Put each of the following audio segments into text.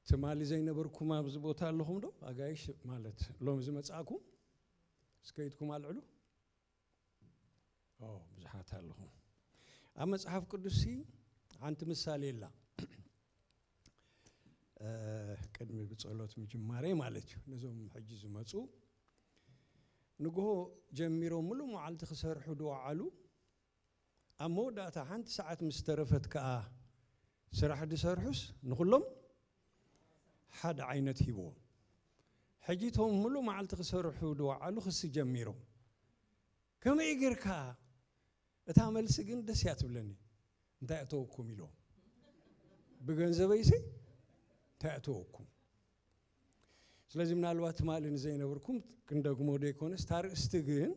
ትማሊ ዘይነበርኩም ኣብዚ ቦታ ኣለኹም ዶ? ኣጋይሽ ማለት ሎሚ ዝመጻእኩም እስከ ኢድኩም ኣልዕሉ። ኦ፣ ብዙሓት ኣለኹም። ኣብ መጽሓፍ ቅዱስ ሓንቲ ምሳሌ ኣላ። እ፣ ቅድሚ ብጸሎት ምጅማረይ ማለት እዩ። ነዞም ሕጂ ዝመጹ ንግሆ ጀሚሮም ሙሉእ መዓልቲ ክሰርሑ ድወዓሉ። ኣብ መወዳእታ ሓንቲ ሰዓት ምስ ተረፈት ከኣ ስራሕ ድሰርሑስ ንኹሎም ሓደ ዓይነት ሂብዎም። ሕጂ እቶም ሙሉእ መዓልቲ ክሰርሑ ድወዓሉ ክሲ ጀሚሮም። ከመይ ጌርካ? እታ መልሲ ግን ደስ እያ ትብለኒ። እንታይ ኣእተወኩም ኢሎም። ብገንዘበይሲ እንታይ ኣእተወኩም? ስለዚ ምናልባት ትማሊ ንዘይነበርኩም ክንደግሞ ዘይኮነስ፣ እታ ርእስቲ ግን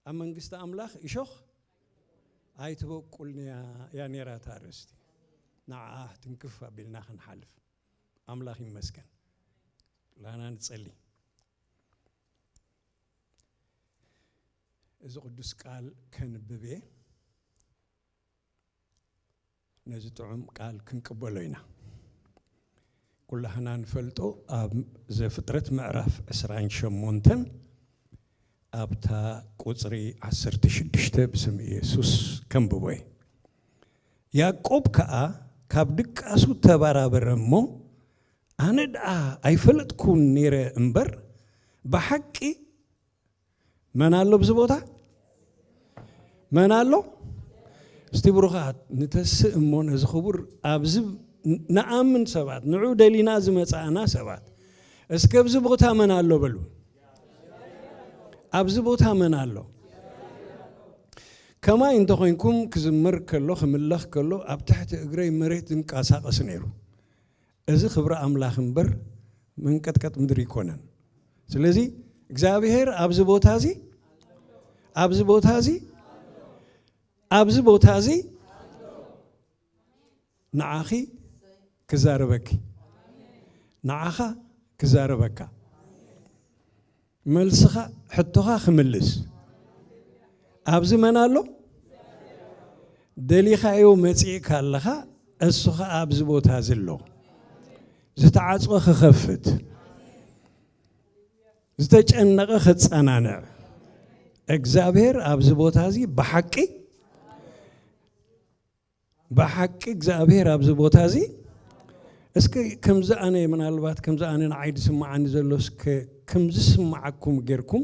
ኣብ መንግስቲ ኣምላኽ እሾኽ ኣይትበቁልን እያ፣ እያ ነይራ እታ ርእስቲ። ንዓ ትንክፍ ኣቢልና ክንሓልፍ። ኣምላኽ ይመስገን። ላና ንጸሊ። እዚ ቅዱስ ቃል ከንብብ እየ። ነዚ ጥዑም ቃል ክንቅበሎ ኢና። ኩላህና ንፈልጦ ኣብ ዘፍጥረት ምዕራፍ ዕስራን ሸሞንተን ኣብታ ቁጽሪ ዓሰርተ ሽዱሽተ ብስም ኢየሱስ ከንብቦ እየ። ያዕቆብ ከኣ ካብ ድቃሱ ተባራበረ እሞ፣ ኣነ ደኣ ኣይፈለጥኩን ነይረ እምበር፣ ብሓቂ መን ኣሎ ኣብዚ ቦታ? መን ኣሎ? እስቲ ብሩኻት ንተስእ እሞ ነዚ ክቡር ኣብዚ ንኣምን ሰባት፣ ንዑ ደሊና ዝመጻእና ሰባት፣ እስከ ኣብዚ ቦታ መን ኣሎ በሉ። ኣብዚ ቦታ መን ኣሎ? ከማይ እንተኾይንኩም ክዝመር ከሎ፣ ክምለኽ ከሎ፣ ኣብ ትሕቲ እግረይ መሬት ዝንቀሳቐስ ነይሩ። እዚ ክብሪ ኣምላኽ እምበር መንቀጥቀጥ ምድሪ ኣይኮነን። ስለዚ እግዚኣብሔር ኣብዚ ቦታ እዚ፣ ኣብዚ ቦታ እዚ፣ ኣብዚ ቦታ እዚ ንዓኺ ክዛረበኪ፣ ንዓኻ ክዛረበካ። መልስኻ፣ ሕቶኻ ክምልስ። ኣብዚ መን ኣሎ? ደሊኻዮ መጺእካ ኣለኻ። እሱ ኸኣ ኣብዚ ቦታ እዚ ኣሎ። ዝተዓጽወ ክኸፍት፣ ዝተጨነቐ ከጸናንዕ። እግዚኣብሔር ኣብዚ ቦታ እዚ ብሓቂ፣ ብሓቂ እግዚኣብሔር ኣብዚ ቦታ እዚ። እስኪ ከምዚ ኣነ፣ ምናልባት ከምዚ ኣነ ንዓይ ዝስምዓኒ ዘሎ፣ እስከ ከምዚ ዝስምዓኩም ጌርኩም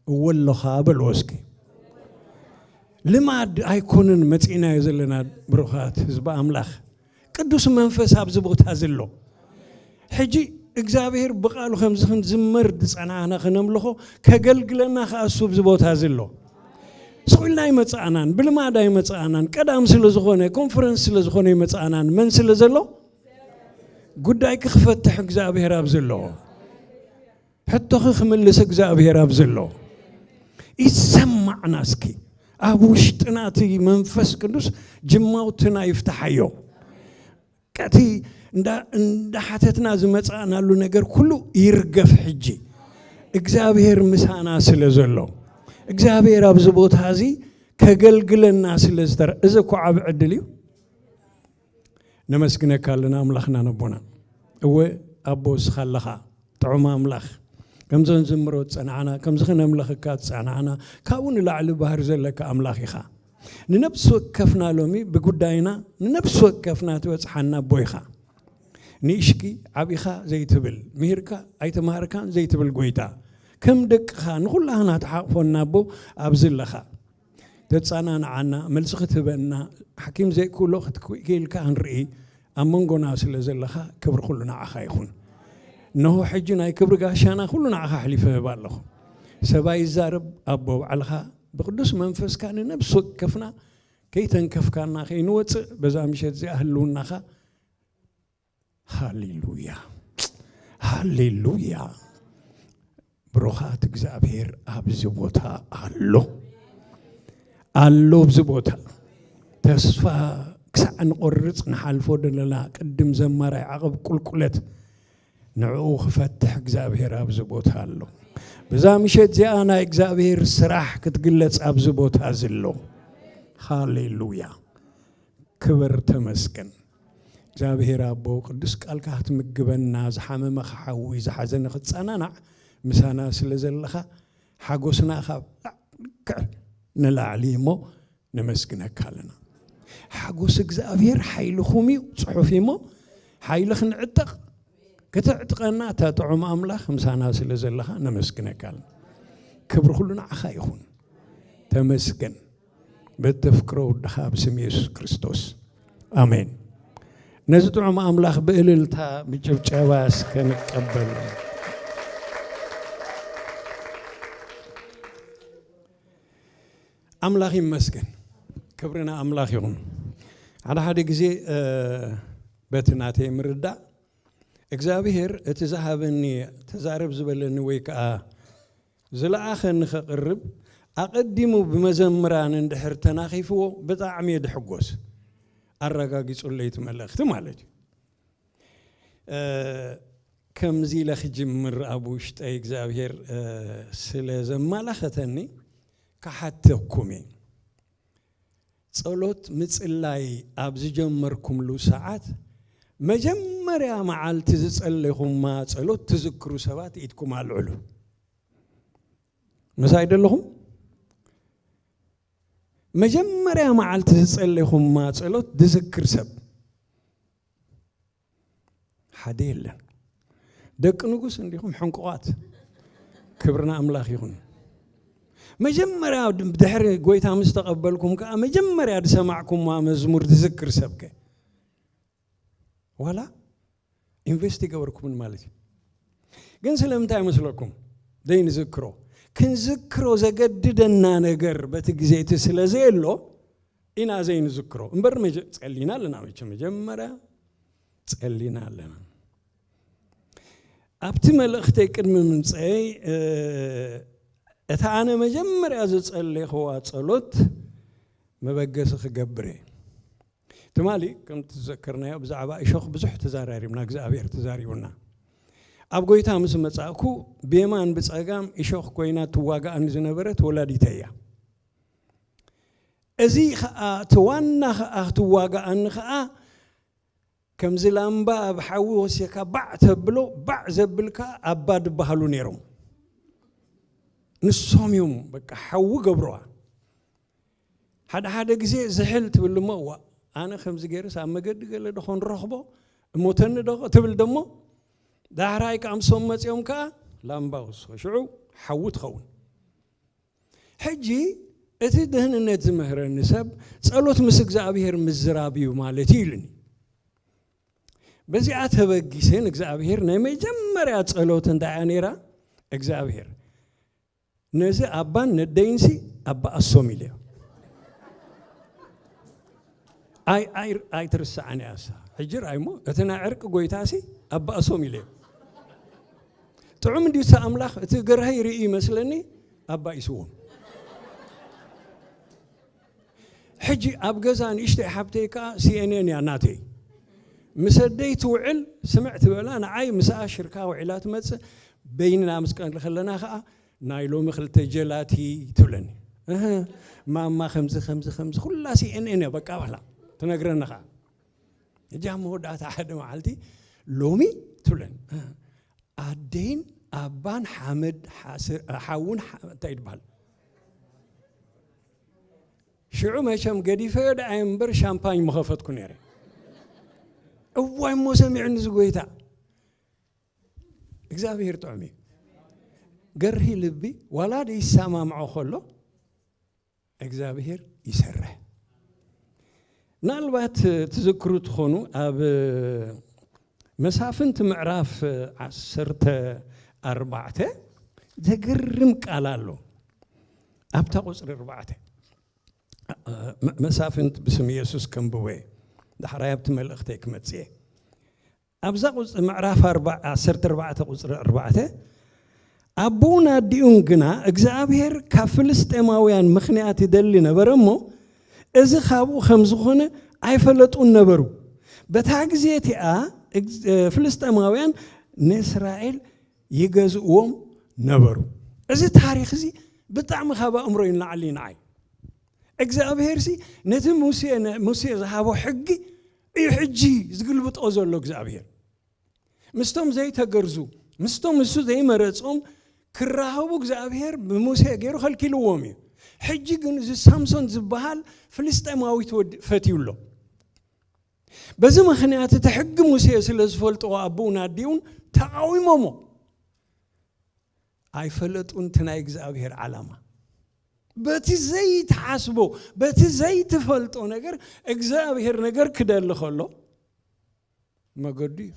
እወ ኣለኻ በልዎ እስኪ። ልማድ ኣይኮነን መጺእናዮ ዘለና፣ ብሩኻት ህዝቢ ኣምላኽ። ቅዱስ መንፈስ ኣብዚ ቦታ ዘሎ። ሕጂ እግዚኣብሔር ብቓሉ ከምዚ ክንዝመር ዝጸናሕና፣ ክነምልኾ፣ ከገልግለና ከኣ እሱ ኣብዚ ቦታ ዘሎ። ስቕ ኢልና ኣይመጻእናን፣ ብልማድ ኣይመጻእናን። ቀዳም ስለ ዝኾነ፣ ኮንፈረንስ ስለ ዝኾነ ኣይመጻእናን። መን ስለ ዘሎ? ጉዳይኪ ክፈትሕ እግዚኣብሔር ኣብ ዘሎ። ሕቶኺ ክምልስ እግዚኣብሔር ኣብ ዘሎ። ይሰማዕና እስኪ። ኣብ ውሽጥና እቲ መንፈስ ቅዱስ ጅማውትና ይፍትሓዮ። ቀቲ እንዳ-፣ እንዳሓተትና ዝመጻእናሉ ነገር ኩሉ ይርገፍ ሕጂ። እግዚኣብሔር ምሳና ስለ ዘሎ፣ እግዚኣብሔር ኣብዚ ቦታ እዚ ከገልግለና ስለ ዝተረ-፣ እዚ እኮ ዓቢ ዕድል እዩ። ነመስግነካ ኣለና ኣምላኽና ነቦና። እወ ኣቦ እስኻ ኣለኻ፣ ጥዑም ኣምላኽ። ከምዚ ክንዝምሮ ዝጸናዕና፣ ከምዚ ክነምልኸካ ዝጸናዕና፣ ካብኡ ንላዕሊ ባህሪ ዘለካ ኣምላኽ ኢኻ። ንነፍሲ ወከፍና ሎሚ ብጉዳይና፣ ንነፍሲ ወከፍና ትበጽሓና ኣቦ ኢኻ። ንእሽኪ ዓቢኻ ዘይትብል፣ ምሂርካ ኣይተማሃርካን ዘይትብል ጎይታ፣ ከም ደቅኻ ንኹላህና ትሓቕፎና ኣቦ ኣብዚ ኣለኻ። ተጸናንዓና፣ መልሲ ክትህበና፣ ሓኪም ዘይክእሎ ክትክኢልካ ክንርኢ ኣብ መንጎና ስለ ዘለኻ ክብሪ ኩሉ ንዓኻ ይኹን። እነሆ ሕጂ ናይ ክብሪ ጋሻና ኩሉ ንዓኻ ኣሕሊፈ እህብ ኣለኹ። ሰብኣይ ይዛረብ፣ ኣቦ ባዕልኻ ብቅዱስ መንፈስካ ንነብሲ ወከፍና ከይተንከፍካና ከይንወጽእ በዛ ምሸት እዚኣ ህልውናኻ። ሃሌሉያ፣ ሃሌሉያ። ብሩኻት እግዚኣብሔር ኣብዚ ቦታ ኣሎ፣ ኣሎ ኣብዚ ቦታ። ተስፋ ክሳዕ ንቆርጽ ንሓልፎ ዘለና ቅድም ዘማራይ ዓቐብ ቁልቁለት ንዕኡ ክፈትሕ እግዚኣብሔር ኣብዚ ቦታ ኣሎ። በዛ ምሸት እዚኣ ናይ እግዚኣብሔር ስራሕ ክትግለጽ ኣብዚ ቦታ እዚ ኣሎ። ሃሌሉያ። ክበር ተመስገን። እግዚኣብሔር ኣቦ፣ ቅዱስ ቃልካ ክትምግበና፣ ዝሓመመ ክሓዊ፣ ዝሓዘነ ክትጸናናዕ ምሳና ስለ ዘለኻ፣ ሓጎስና ካብ ልክዕ ንላዕሊ እሞ ነመስግነካ ኣለና። ሓጎስ እግዚኣብሔር ሓይልኹም እዩ፣ ጽሑፍ እዩ እሞ፣ ሓይሊ ክንዕጠቕ፣ ከተዕጥቀና እታ ጥዑም ኣምላኽ ምሳና ስለ ዘለኻ ነመስግነካ ኣለና። ክብሪ ኩሉ ንዓኻ ይኹን። ተመስገን። በተፍቅሮ ወድኻ ብስም የሱስ ክርስቶስ። ኣሜን። ነዚ ጥዑም ኣምላኽ ብእልልታ፣ ብጭብጨባ እስከ ንቀበል። ኣምላኽ ይመስገን። ክብሪ ንኣምላኽ ይኹን። ሓደ ሓደ ግዜ፣ እ፣ በቲ ናተይ ምርዳእ፣ እግዚኣብሔር እቲ ዝሃበኒ፣ ተዛረብ ዝበለኒ ወይ ከኣ ዝለኣኸኒ ከቕርብ ኣቐዲሙ ብመዘምራን እንድሕር ተናኺፍዎ ብጣዕሚ እየ ድሕጎስ። ኣረጋጊጹለይ እቲ መልእኽቲ ማለት እዩ። እ፣ ከምዚ ኢለ ክጅምር ኣብ ውሽጠይ እግዚኣብሔር፣ እ፣ ስለ ዘመላኸተኒ ክሓተኩም እየ። ጸሎት ምጽላይ ኣብ ዝጀመርኩምሉ ሰዓት መጀመርያ መዓልቲ ዝጸለይኹማ ጸሎት ትዝክሩ ሰባት ኢድኩም ኣልዕሉ። ምሳይ ደለኹም? መጀመርያ መዓልቲ ዝጸለይኹማ ጸሎት ዝዝክር ሰብ ሓደ የለን። ደቂ ንጉስ እንዲኹም ሕንቁቓት። ክብሪ ንኣምላኽ ይኹን። መጀመርያ ድ-፣ ድሕሪ ጎይታ ምስ ተቐበልኩም ከኣ መጀመርያ ዝሰማዕኩማ መዝሙር ዝዝክር ሰብከ ዋላ ኢንቨስት ይገበርኩምን ማለት እዩ። ግን ስለምንታይ መስለኩም ዘይንዝክሮ? ክንዝክሮ ዘገድደና ነገር በቲ ግዜ እቲ ስለ ዘየሎ ኢና ዘይንዝክሮ። እምበር መጀ-፣ ጸሊና ኣለና መቸ፣ መጀመርያ ጸሊና ኣለና። ኣብቲ መልእኽተይ ቅድሚ ምምጸይ፣ እ፣ እታ ኣነ መጀመርያ ዝጸለይኽዋ ጸሎት መበገሲ ክገብር እየ። ትማሊ ከምቲ ዝዘከርናዮ ብዛዕባ እሾኽ ብዙሕ ተዛራሪብና፣ እግዚኣብሔር ተዛሪቡና። ኣብ ጎይታ ምስ መጻእኩ ብየማን ብጸጋም እሾኽ ኮይና ትዋጋኣኒ ዝነበረት ወላዲተይ እያ። እዚ ኸኣ እቲ ዋና ኸኣ ክትዋጋኣኒ ኸኣ ከምዚ ላምባ ኣብ ሓዊ ወሲኻ ባዕ ተብሎ፣ ባዕ ዘብል ከኣ ኣባ ድበሃሉ ነይሮም። ንሶም እዮም በቃ ሓዊ ገብሮዋ። ሓደ ሓደ ግዜ ዝሕል ትብል እሞ፣ "ዋ፣ ኣነ ከምዚ ገይርስ ኣብ መገዲ ገለ ዶ ኾን ረኽቦ? እሞተኒ ዶ?" ትብል ደሞ፣ ዳሕራይ ከኣ ምሶም መጺኦም ከኣ ላምባ ወስኸ። ሽዑ ሓዊ ትኸውን። ሕጂ እቲ ድህንነት ዝምህረኒ ሰብ ጸሎት ምስ እግዚኣብሔር ምዝራብ እዩ ማለት እዩ ኢሉኒ። በዚኣ ተበጊሰ ንእግዚኣብሔር ናይ መጀመርያ ጸሎት እንታይ እያ ነይራ? እግዚኣብሔር ነዚ ኣባን ነደይንሲ ኣባ ኣሶም ኢለዮ። ኣይ-፣ ኣይ-፣ ኣይትርስዓን እያ እሳ። ሕጂ ርኣይ እሞ፣ እቲ ናይ ዕርቂ ጎይታሲ ኣባ ኣሶም ኢለዮ። ጥዑም እንድዩ እሳ ኣምላኽ፣ እቲ ገርሀ ይርኢ ይመስለኒ፣ ኣባ ኢስዎም። ሕጂ ኣብ ገዛ ንእሽተይ ሓብተይ ከኣ ሲ ኤን ኤን እያ ናተይ። ምስ ኣደይ ትውዕል ስምዕ ትበላ፣ ንዓይ ምስኣ ሽርካ ውዒላ ትመጽእ። በይንና ምስ ቀንል ከለና ከኣ ናይ ሎሚ ክልተ ጀላቲ ትብለኒ። እህ፣ ማማ ከምዚ፣ ከምዚ፣ ከምዚ፣ ኩላ ሲ ኤን ኤን እያ በቃ ባህላ ትነግረኒ ከኣ። ሕጂ ኣብ መወዳእታ ሓደ መዓልቲ ሎሚ ትብለኒ። እህ፣ ኣደይን ኣባን ሓመድ ሓስ-፣ ሓውን ሓ-፣ እንታይ ይበሃል? ሽዑ መቸም ገዲፈዮ ደኣ እምበር ሻምፓኝ ምኸፈትኩ ነይረ። እዋይ እሞ ሰሚዑኒ እዚ ጎይታ። እግዚኣብሔር ጥዑም እዩ። ገርሂ ልቢ ዋላ ደይሰማምዖ ከሎ እግዚኣብሔር ይሰርሕ። ምናልባት ትዝክሩ ትኾኑ፣ ኣብ መሳፍንቲ ምዕራፍ ዓሰርተ ኣርባዕተ ዘገርም ቃል ኣሎ። ኣብታ ቁጽሪ ኣርባዕተ፣ መ-፣ መሳፍንት ብስም የሱስ ከንብቦ እየ። ዳሕራይ ኣብቲ መልእኽተይ ክመጽእ እየ። ኣብዛ ቁጽ-፣ ምዕራፍ ኣርባ-፣ ዓሰርተ ኣርባዕተ ቁጽሪ ኣርባዕተ፣ ኣቦኡን ኣዲኡን ግና እግዚኣብሔር ካብ ፍልስጤማውያን ምኽንያት ይደሊ ነበረ እሞ፣ እዚ ካብኡ ከም ዝኾነ ኣይፈለጡን ነበሩ። በታ ግዜ እቲኣ እግ-፣ ፍልስጤማውያን ንእስራኤል ይገዝእዎም ነበሩ። እዚ ታሪኽ እዚ ብጣዕሚ ካብ ኣእምሮ እዩ ንላዕሊ ንዓይ። እግዚኣብሄርሲ ነቲ ሙሴ፣ ነ-፣ ሙሴ ዝሃቦ ሕጊ እዩ ሕጂ ዝግልብጦ ዘሎ እግዚኣብሔር። ምስቶም ዘይተገርዙ፣ ምስቶም እሱ ዘይመረጾም ክራኸቡ እግዚኣብሔር ብሙሴ ገይሩ ከልኪልዎም እዩ። ሕጂ ግን እዚ ሳምሶን ዝበሃል ፍልስጤማዊት ወዲ ፈትዩ ኣሎ። በዚ ምኽንያት እቲ ሕጊ ሙሴ ስለ ዝፈልጥዎ ኣቦኡን ኣዲኡን ተቓዊሞሞ። ኣይፈለጡን እቲ ናይ እግዚኣብሔር ዓላማ። በቲ ዘይትሓስቦ፣ በቲ ዘይትፈልጦ ነገር እግዚኣብሔር ነገር ክደሊ ከሎ መገዱ እዩ።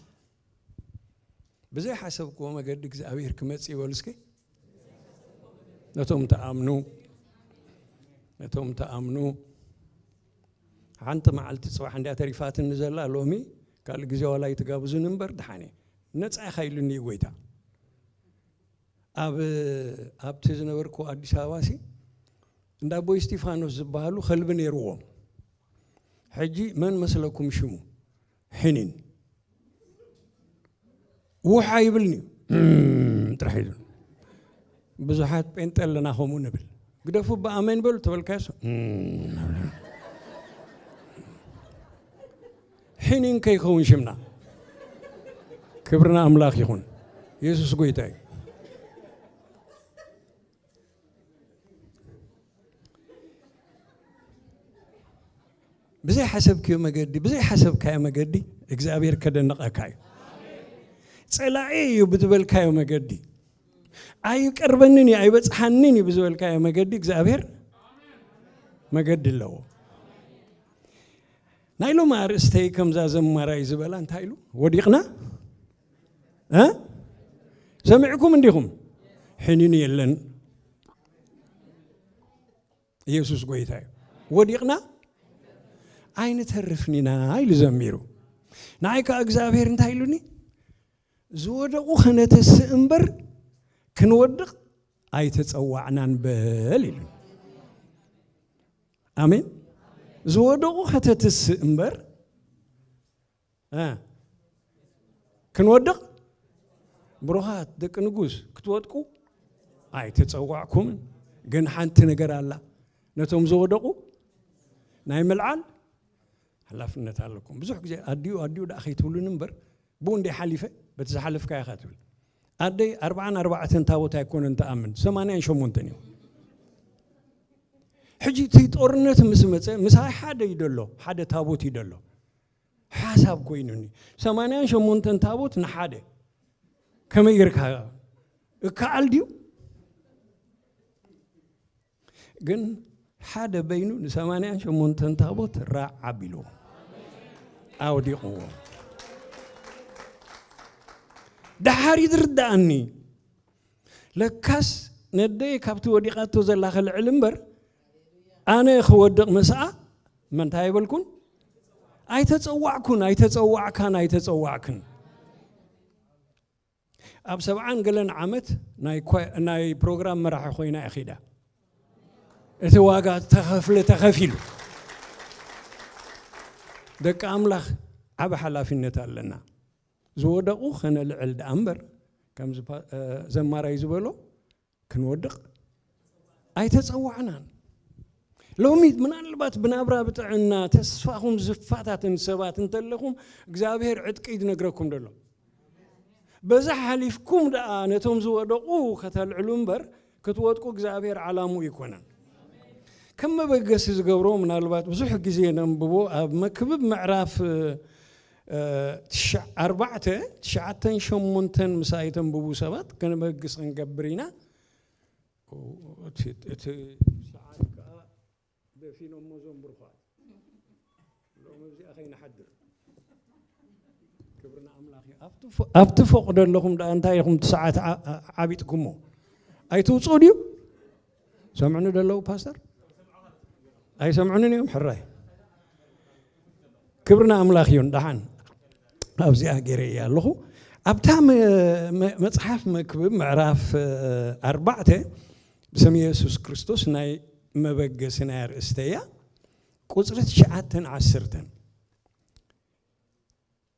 ብዘይሓሰብክዎ መገዲ እግዚኣብሔር ክመጽእ ይበሉ እስከ። ነቶም ተኣምኑ፣ ነቶም ተኣምኑ። ሓንቲ መዓልቲ ጽባሕ እንድያ ተሪፋትኒ ዘላ፣ ሎሚ ካልእ ግዜ ዋላ ይትጋብዙን እምበር ደሓን እየ። ነጻ ኢኻ ኢሉኒ እዩ ጎይታ። ኣብ፣ ኣብቲ ዝነበርኩ ኣዲስ ኣበባ ሲ እንዳ ኣቦይ እስጢፋኖስ ዝበሃሉ ከልቢ ነይርዎም። ሕጂ መን መስለኩም ሽሙ? ሕኒን። ውሕ ኣይብልን እዩ። እም፣ ጥራሕ ኢሉ። ብዙሓት ጴንጠ ኣለና ከምኡ ንብል። ግደፉ ብኣሜን በሉ ተበልካዮስ፣ እም፣ ሕኒን ከይኸውን ሽምና። ክብርና ኣምላኽ ይኹን። የሱስ ጎይታ እዩ። ብዘይ ሓሰብክዮ መገዲ፣ ብዘይ ሓሰብካዮ መገዲ እግዚኣብሔር ከደንቐካ እዩ። ጸላኤ እዩ ብዝበልካዮ መገዲ፣ ኣይቀርበንን እዩ፣ ኣይበጽሓንን እዩ ብዝበልካዮ መገዲ እግዚኣብሔር መገዲ ኣለዎ። ናይ ሎሚ ኣርእስተይ ከምዛ ዘማራይ ዝበላ እንታይ ኢሉ? ወዲቕና? እ? ሰሚዕኩም እንዲኹም? ሕኒን የለን። ኢየሱስ ጎይታ እዩ። ወዲቕና? ኣይንተርፍን ኢና ኢሉ ዘሚሩ። ንዓይ ከኣ እግዚኣብሔር እንታይ ኢሉኒ? ዝወደቑ ከነተስእ እምበር ክንወድቕ ኣይተጸዋዕናን በል ኢሉኒ። ኣሜን። ዝወደቑ ከተትስእ እምበር፣ እ፣ ክንወድቕ፣ ብሩኻት ደቂ ንጉስ ክትወድቁ ኣይተጸዋዕኩምን። ግን ሓንቲ ነገር ኣላ። ነቶም ዝወደቑ ናይ ምልዓል ሓላፍነት ኣለኩም። ብዙሕ ግዜ ኣዲኡ፣ ኣዲኡ ደኣ ከይትብሉኒ እምበር፣ ብኡ እንደ ሓሊፈ፣ በቲ ዝሓለፍካዮ ኢኻ ትብል። ኣደይ ኣርብዓን ኣርባዕተን ታቦት ኣይኮነን ትኣምን፣ ሰማንያን ሸሞንተን እዩ። ሕጂ እቲ ጦርነት ምስ መጸ፣ ምሳይ ሓደ እዩ ደሎ፣ ሓደ ታቦት እዩ ደሎ። ሓሳብ ኮይኑኒ። ሰማንያን ሸሞንተን ታቦት ንሓደ። ከመይ ጌርካ? እከኣል ድዩ? ግን ሓደ በይኑ ንሰማንያን ሸሞንተን ታቦት ራዕ ኣቢልዎ። ኣውዲቕዎ። ደሓር እዩ ዝርድኣኒ። ለካስ ነደይ ካብቲ ወዲቓቶ ዘላ ከልዕል እምበር፣ ኣነ ክወድቕ ምስኣ፣ መን እንታይ ኣይበልኩን? ኣይተጸዋዕኩን፣ ኣይተጸዋዕካን፣ ኣይተጸዋዕክን። ኣብ ሰብዓን ገለን ዓመት ናይ ኳ-፣ ናይ ፕሮግራም መራሒ ኮይና እያ ኺዳ። እቲ ዋጋ ተኸፍለ-፣ ተኸፊሉ። ደቂ ኣምላኽ ዓቢ ሓላፊነት ኣለና። ዝወደቑ ኸነልዕል ደኣ እምበር፣ ከምዚ ፓ-፣ እ፣ ዘማራይ ዝበሎ፣ ክንወድቕ ኣይተጸዋዕናን። ሎሚ ምናልባት ብናብራ ብጥዕና ተስፋኹም ዝፋታትን ሰባት እንተለኹም፣ እግዚኣብሔር ዕጥቂ እዩ ዝነግረኩም ዘሎ። በዛ ሓሊፍኩም ደኣ ነቶም ዝወደቑ ከተልዕሉ እምበር፣ ክትወድቁ እግዚኣብሔር ዓላምኡ ኣይኮነን። ከም መበገሲ ዝገብሮ ምናልባት ብዙሕ ግዜ ነንብቦ ኣብ መክብብ ምዕራፍ፣ እ፣ ትሽዓ-፣ ኣርባዕተ፣ ትሽዓተን ሸሞንተን ምሳይ ተንብቡ ሰባት ከነበግስ ክንገብር ኢና። እቲ፣ እቲ ሰዓት ከኣ ደፊኖሞ እዞም ብሩኻት። ሎም ኣብዚኣ ከይንሓድር። ክብሪ ንኣምላኽ እዩ። ኣብቲ ፎ-፣ ኣብቲ ፎቕ ደለኹም ደኣ እንታይ ኢኹም እቲ ሰዓት ዓ-፣ ዓ-፣ ዓቢጥኩሞ? ኣይትውጽኡ ድዩ? ሰምዑኒ ደለዉ ፓስተር? ኣይሰምዑንን እዮም? ሕራይ። ክብሪ ንኣምላኽ ይሁን። ደሓን ኣብዚኣ ገይረ እያ ኣለኹ። ኣብታ መ-፣ መ-፣ መጽሓፍ መክብብ ምዕራፍ፣ እ፣ ኣርባዕተ ብስም የሱስ ክርስቶስ ናይ መበገሲ ናይ ኣርእስተ እያ። ቁጽሪ ትሽዓተን ዓሰርተን።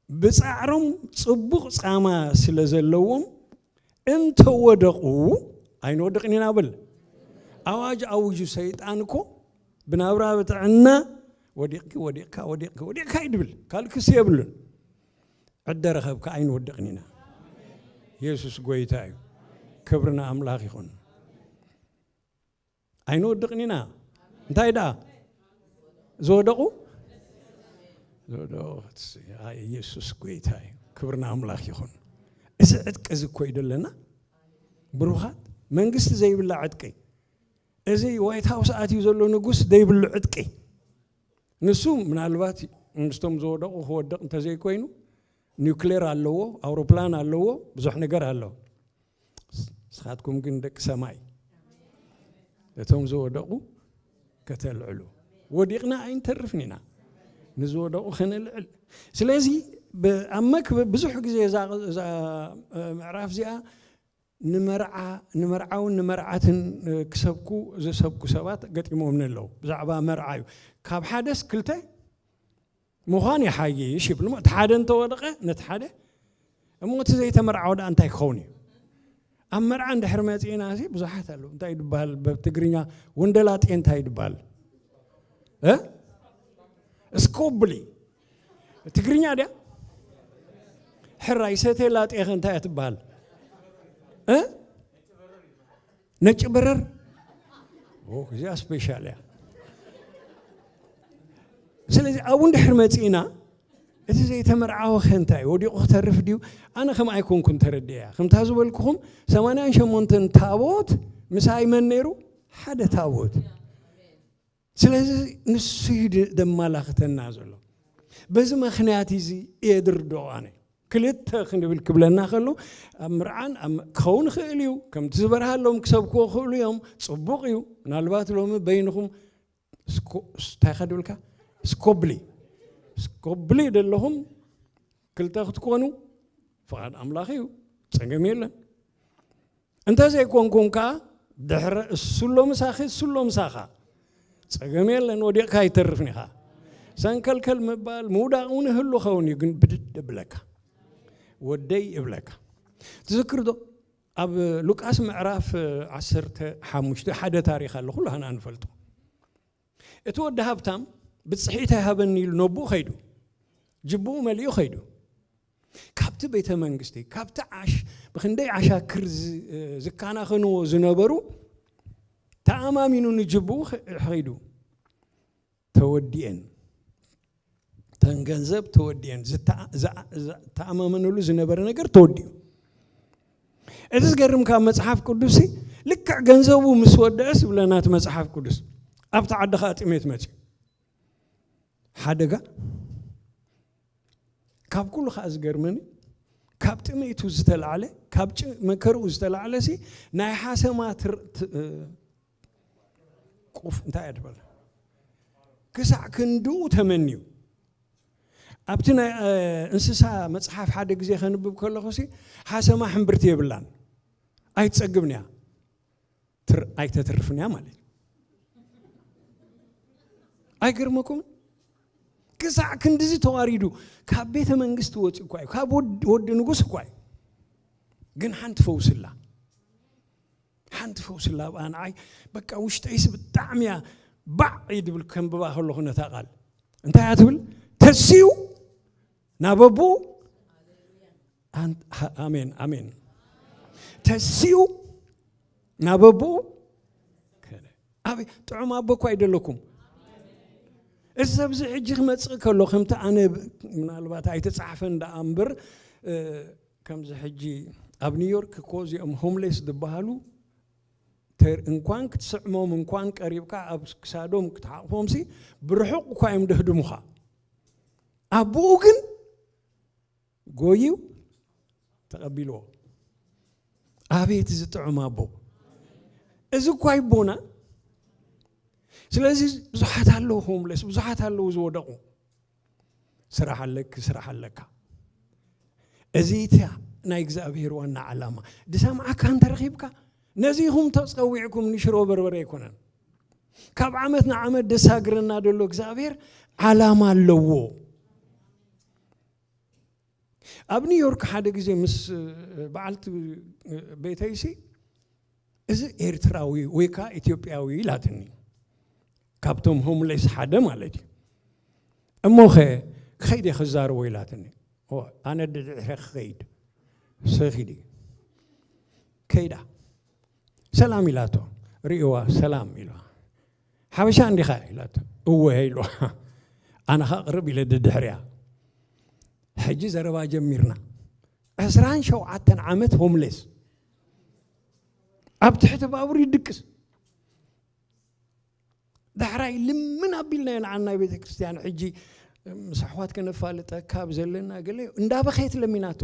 ብጻዕሮም ጽቡቕ ጻማ ስለ ዘለዎም እንተወደቑ፣ ኣይንወድቕን ኢና በል። ኣዋጅ ኣውጁ፣ ሰይጣን እኮ ብናብራ ብጥዕና ወዲቕኪ፣ ወዲቕካ፣ ወዲቕኪ፣ ወዲቕካ እዩ ድብል። ካልእ ክሲ የብሉን። ዕደ ረኸብካ ኣይንወድቕን ኢና። የሱስ ጎይታ እዩ። ክብሪ ንኣምላኽ ይኹን። ኣይንወድቕን ኢና። እንታይ ደኣ? ዝወደቑ? ዝወደቑ። ኣይ፣ የሱስ ጎይታ እዩ። ክብሪ ንኣምላኽ ይኹን። እዚ ዕጥቂ እዚ እኮ እዩ ደለና። ብሩኻት፣ መንግስቲ ዘይብላ ዕጥቂ። እዚ ዋይት ሃውስ ኣትዩ ዘሎ ንጉስ ዘይብሉ ዕጥቂ። ንሱ ምናልባት ምስቶም ዝወደቑ ክወድቕ እንተዘይኮይኑ፣ ኒውክሌር ኣለዎ፣ ኣውሮፕላን ኣለዎ፣ ብዙሕ ነገር ኣለዎ። ንስኻትኩም ግን ደቂ ሰማይ፣ እቶም ዝወደቑ ከተልዕሉ። ወዲቕና ኣይንተርፍን ኢና፣ ንዝወደቑ ከነልዕል። ስለዚ ብ-፣ ኣብ መክብብ ብዙሕ ግዜ እዛ፣ እዛ፣ እ፣ ምዕራፍ እዚኣ ንመርዓ፣ ንመርዓውን ንመርዓትን፣ እ፣ ክሰብኩ ዝሰብኩ ሰባት ገጢሞምኒ ኣለዉ። ብዛዕባ መርዓ እዩ። ካብ ሓደስ ክልተ ምዃን ይሓይሽ ይብል። እሞ እቲ ሓደ እንተወደቐ ነቲ ሓደ፣ እሞ እቲ ዘይተመርዓወ ደኣ እንታይ ክኸውን እዩ? ኣብ መርዓ እንድሕር መጺእና፣ እዚ ብዙሓት ኣለዉ። እንታይ ይድበሃል? በብ ትግርኛ ወንደላጤ እንታይ ይድበሃል? እ? እስኮብሊ። ትግርኛ ድያ? ሕራይ ሰቴ ላጤኸ እንታይ እያ ትበሃል? እ? ነጭ በረር? ኦ፣ እዚኣ ስፔሻል እያ። ስለዚ ኣብኡ እንድሕር መጺእና፣ እቲ ዘይተመርዓወ ኸ እንታይ? ወዲቑ ክተርፍ ድዩ? ኣነ ከም ኣይኮንኩን ተረዲኤያ። ከምታ ዝበልኩኹም፣ ሰማንያን ሸሞንተን ታቦት ምሳይ መን ነይሩ? ሓደ ታቦት። ስለዚ ንሱ እዩ ድ-፣ ደማላኽተና ዘሎ። በዚ ምኽንያት እዚ እየ ድርድኦ ኣነ። ክልተ ክንብል ክብለና ከሎ፣ ኣብ ምርዓን ኣብ ም-፣ ክኸውን ይኽእል እዩ። ከምቲ ዝበርሃሎም ክሰብክዎ ክኽእሉ እዮም። ጽቡቕ እዩ። ምናልባት ሎሚ በይንኹም እስኮ-፣ ስ-፣ እንታይ ኢኻ ድብልካ? ስኮብሊ። ስኮብሊ ደለኹም ክልተ ክትኮኑ ፍቓድ ኣምላኽ እዩ። ጸገም የለን። እንተዘይኮንኩም ከኣ ድሕረ እሱ ኣሎ ምሳኺ፣ እሱ ኣሎ ምሳኻ። ጸገም የለን፣ ወዲቕካ ኣይተርፍን ኢኻ። ሰንከልከል ምባል፣ ምውዳቕ እውን ይህሉ ኸውን እዩ፣ ግን ብድድ እብለካ። ወደይ እብለካ። ትዝክር ዶ? ኣብ ሉቃስ ምዕራፍ ዓሰርተ ሓሙሽተ ሓደ ታሪኽ ኣሎ፣ ኩላህና ንፈልጦ። እቲ ወዲ ሃብታም ብጽሒት ኣይሃበኒ ኢሉ ነቦኡ ኸይዱ። ጅብኡ መሊኡ ኸይዱ። ካብቲ ቤተ መንግስቲ፣ ካብቲ ዓሽ-፣ ብኽንደይ ዓሻክር ዝ-፣ ዝከናኸንዎ ዝነበሩ ተኣማሚኑ ንጅብኡ ኸ-፣ ኸይዱ። ተወዲኤን። ተን ገንዘብ ተወዲኤን። ዝተ-፣ ዝኣ-፣ ዝተኣማመነሉ ዝነበረ ነገር ተወዲኡ። እቲ ዝገርም ካብ መጽሓፍ ቅዱስ፣ ልክዕ ገንዘቡ ምስ ወደአስ ይብለና እቲ መጽሓፍ ቅዱስ፣ ኣብቲ ዓዲ ኸኣ ጥሜት መጺኡ። ሓደጋ። ካብ ኩሉ ኸኣ ዝገርመኒ፣ ካብ ጥሜቱ ዝተላዕለ፣ ካብ ጭ-፣ መከርኡ ዝተላዕለ ሲ፣ ናይ ሓሰማ ትር-፣ ት-፣ እ፣ ቁፍ እንታይ እያ ትበል? ክሳዕ ክንድኡ ተመንዩ። ኣብቲ ናይ፣ እ፣ እንስሳ መጽሓፍ ሓደ ግዜ ከንብብ ከለኹ ሲ፣ ሓሰማ ሕምብርቲ የብላን። ኣይትጸግብን እያ። ትር-፣ ኣይተትርፍን እያ ማለት እዩ። ኣይገርመኩምን? ክሳዕ ክንድዚ ተዋሪዱ ካብ ቤተ መንግስቲ ወፂኡ እኳ እዩ፣ ካብ ወድ-፣ ወዲ ንጉስ እኳ እዩ። ግን ሓንቲ ፈውስላ፣ ሓንቲ ፈውስላ ኣብኣ ንዓይ በቃ ውሽጠይስ ብጣዕሚ እያ ባዕ እዩ ድብል። ከንብባ ከለኹ ነታ ቃል እንታይ እያ ትብል? ተሲኡ ናብ ኣቦኡ ኣን-፣ ሃ-፣ ኣሜን፣ ኣሜን። ተሲኡ ናብ ኣቦኡ ከደ። ኣበይ ጥዑም ኣቦ እኳ ይደለኩም። እዚ ኣብዚ ሕጂ ክመጽእ ከሎ፣ ከምቲ ኣነ ብ-፣ ምናልባት ኣይተጻሕፈን ደኣ እምበር፣ እ፣ ከምዚ ሕጂ ኣብ ኒውዮርክ እኮ እዚኦም ሆምሌስ ዝበሃሉ ተር-፣ እንኳን ክትስዕሞም፣ እንኳን ቀሪብካ ኣብ ክሳዶም ክትሓቕፎምሲ፣ ብርሑቕ እኳ እዮም ደህድሙኻ። ኣቦኡ ግን ጎዩ ተቐቢልዎ። ኣቤት እዚ ጥዑም ኣቦ! እዚ እኳ ይቦና። ስለዚ ብዙሓት ኣለዉ ሆምለስ፣ ብዙሓት ኣለዉ ዝወደቑ። ስራሕ ኣለኪ፣ ስራሕ ኣለካ። እዚ እቲ ናይ እግዚኣብሔር ዋና ዓላማ። ድሰምዓካ እንተረኺብካ፣ ነዚ ኢኹም ተጸዊዕኩም ንሽሮ በርበረ ኣይኮነን። ካብ ዓመት ንዓመት ደሳግረና ደሎ እግዚኣብሔር ዓላማ ኣለዎ። ኣብ ኒውዮርክ ሓደ ግዜ ምስ፣ እ፣ በዓልቲ፣ እ፣ ቤተይሲ፣ "እዚ ኤርትራዊ ወይ ከኣ ኢትዮጵያዊ?" ኢላትኒ። ካብቶም ሆምሌስ ሓደ ማለት እዩ። እሞኸ ክኸይድ እየ ክዛረቦ ኢላትኒ። ኣነ ድድሕረ ክኸይድ ሰኺዲ ከይዳ ሰላም ኢላቶ። ርእዋ ሰላም ኢልዋ። ሓበሻ እንዲኻ ኢላቶ። እወ ኢልዋ። ኣነ ኸኣ ቅርብ ኢለ ድድሕሪያ። ሕጂ ዘረባ ጀሚርና። ዕስራን ሸውዓተን ዓመት ሆምሌስ ኣብ ትሕቲ ባቡር ይድቅስ። ዳሕራይ ልምን ኣቢልናዮ ንዓና ቤተ ክርስቲያን። ሕጂ ምስ ኣሕዋት ከነፋልጠካ ኣብ ዘለና ገለ እንዳበኸየት ለሚናቶ።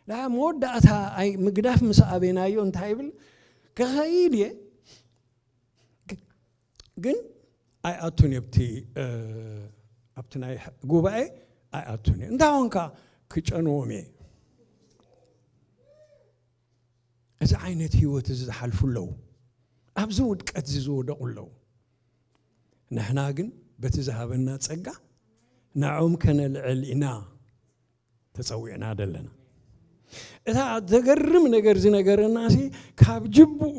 ዳ መወዳእታ ኣይ ምግዳፍ ምስ ኣበናዮ እንታይ ይብል? ክኸይድ እየ ግ- ግን ኣይኣቱን እየ ኣብቲ እ፣ ኣብቲ ናይ ጉባኤ ኣይኣቱን እየ። እንታይ ኾንካ? ክጨንዎም እየ። እዚ ዓይነት ህይወት እዚ ዝሓልፉ ኣለዉ። ኣብዚ ውድቀት እዚ ዝወደቑ ኣለዉ። ንሕና ግን በቲ ዝሃበና ጸጋ ንዕኦም ከነልዕል ኢና ተጸዊዕና ዘለና። እታ ዘገርም ነገር ዝነገረናሲ ካብ ጅብኡ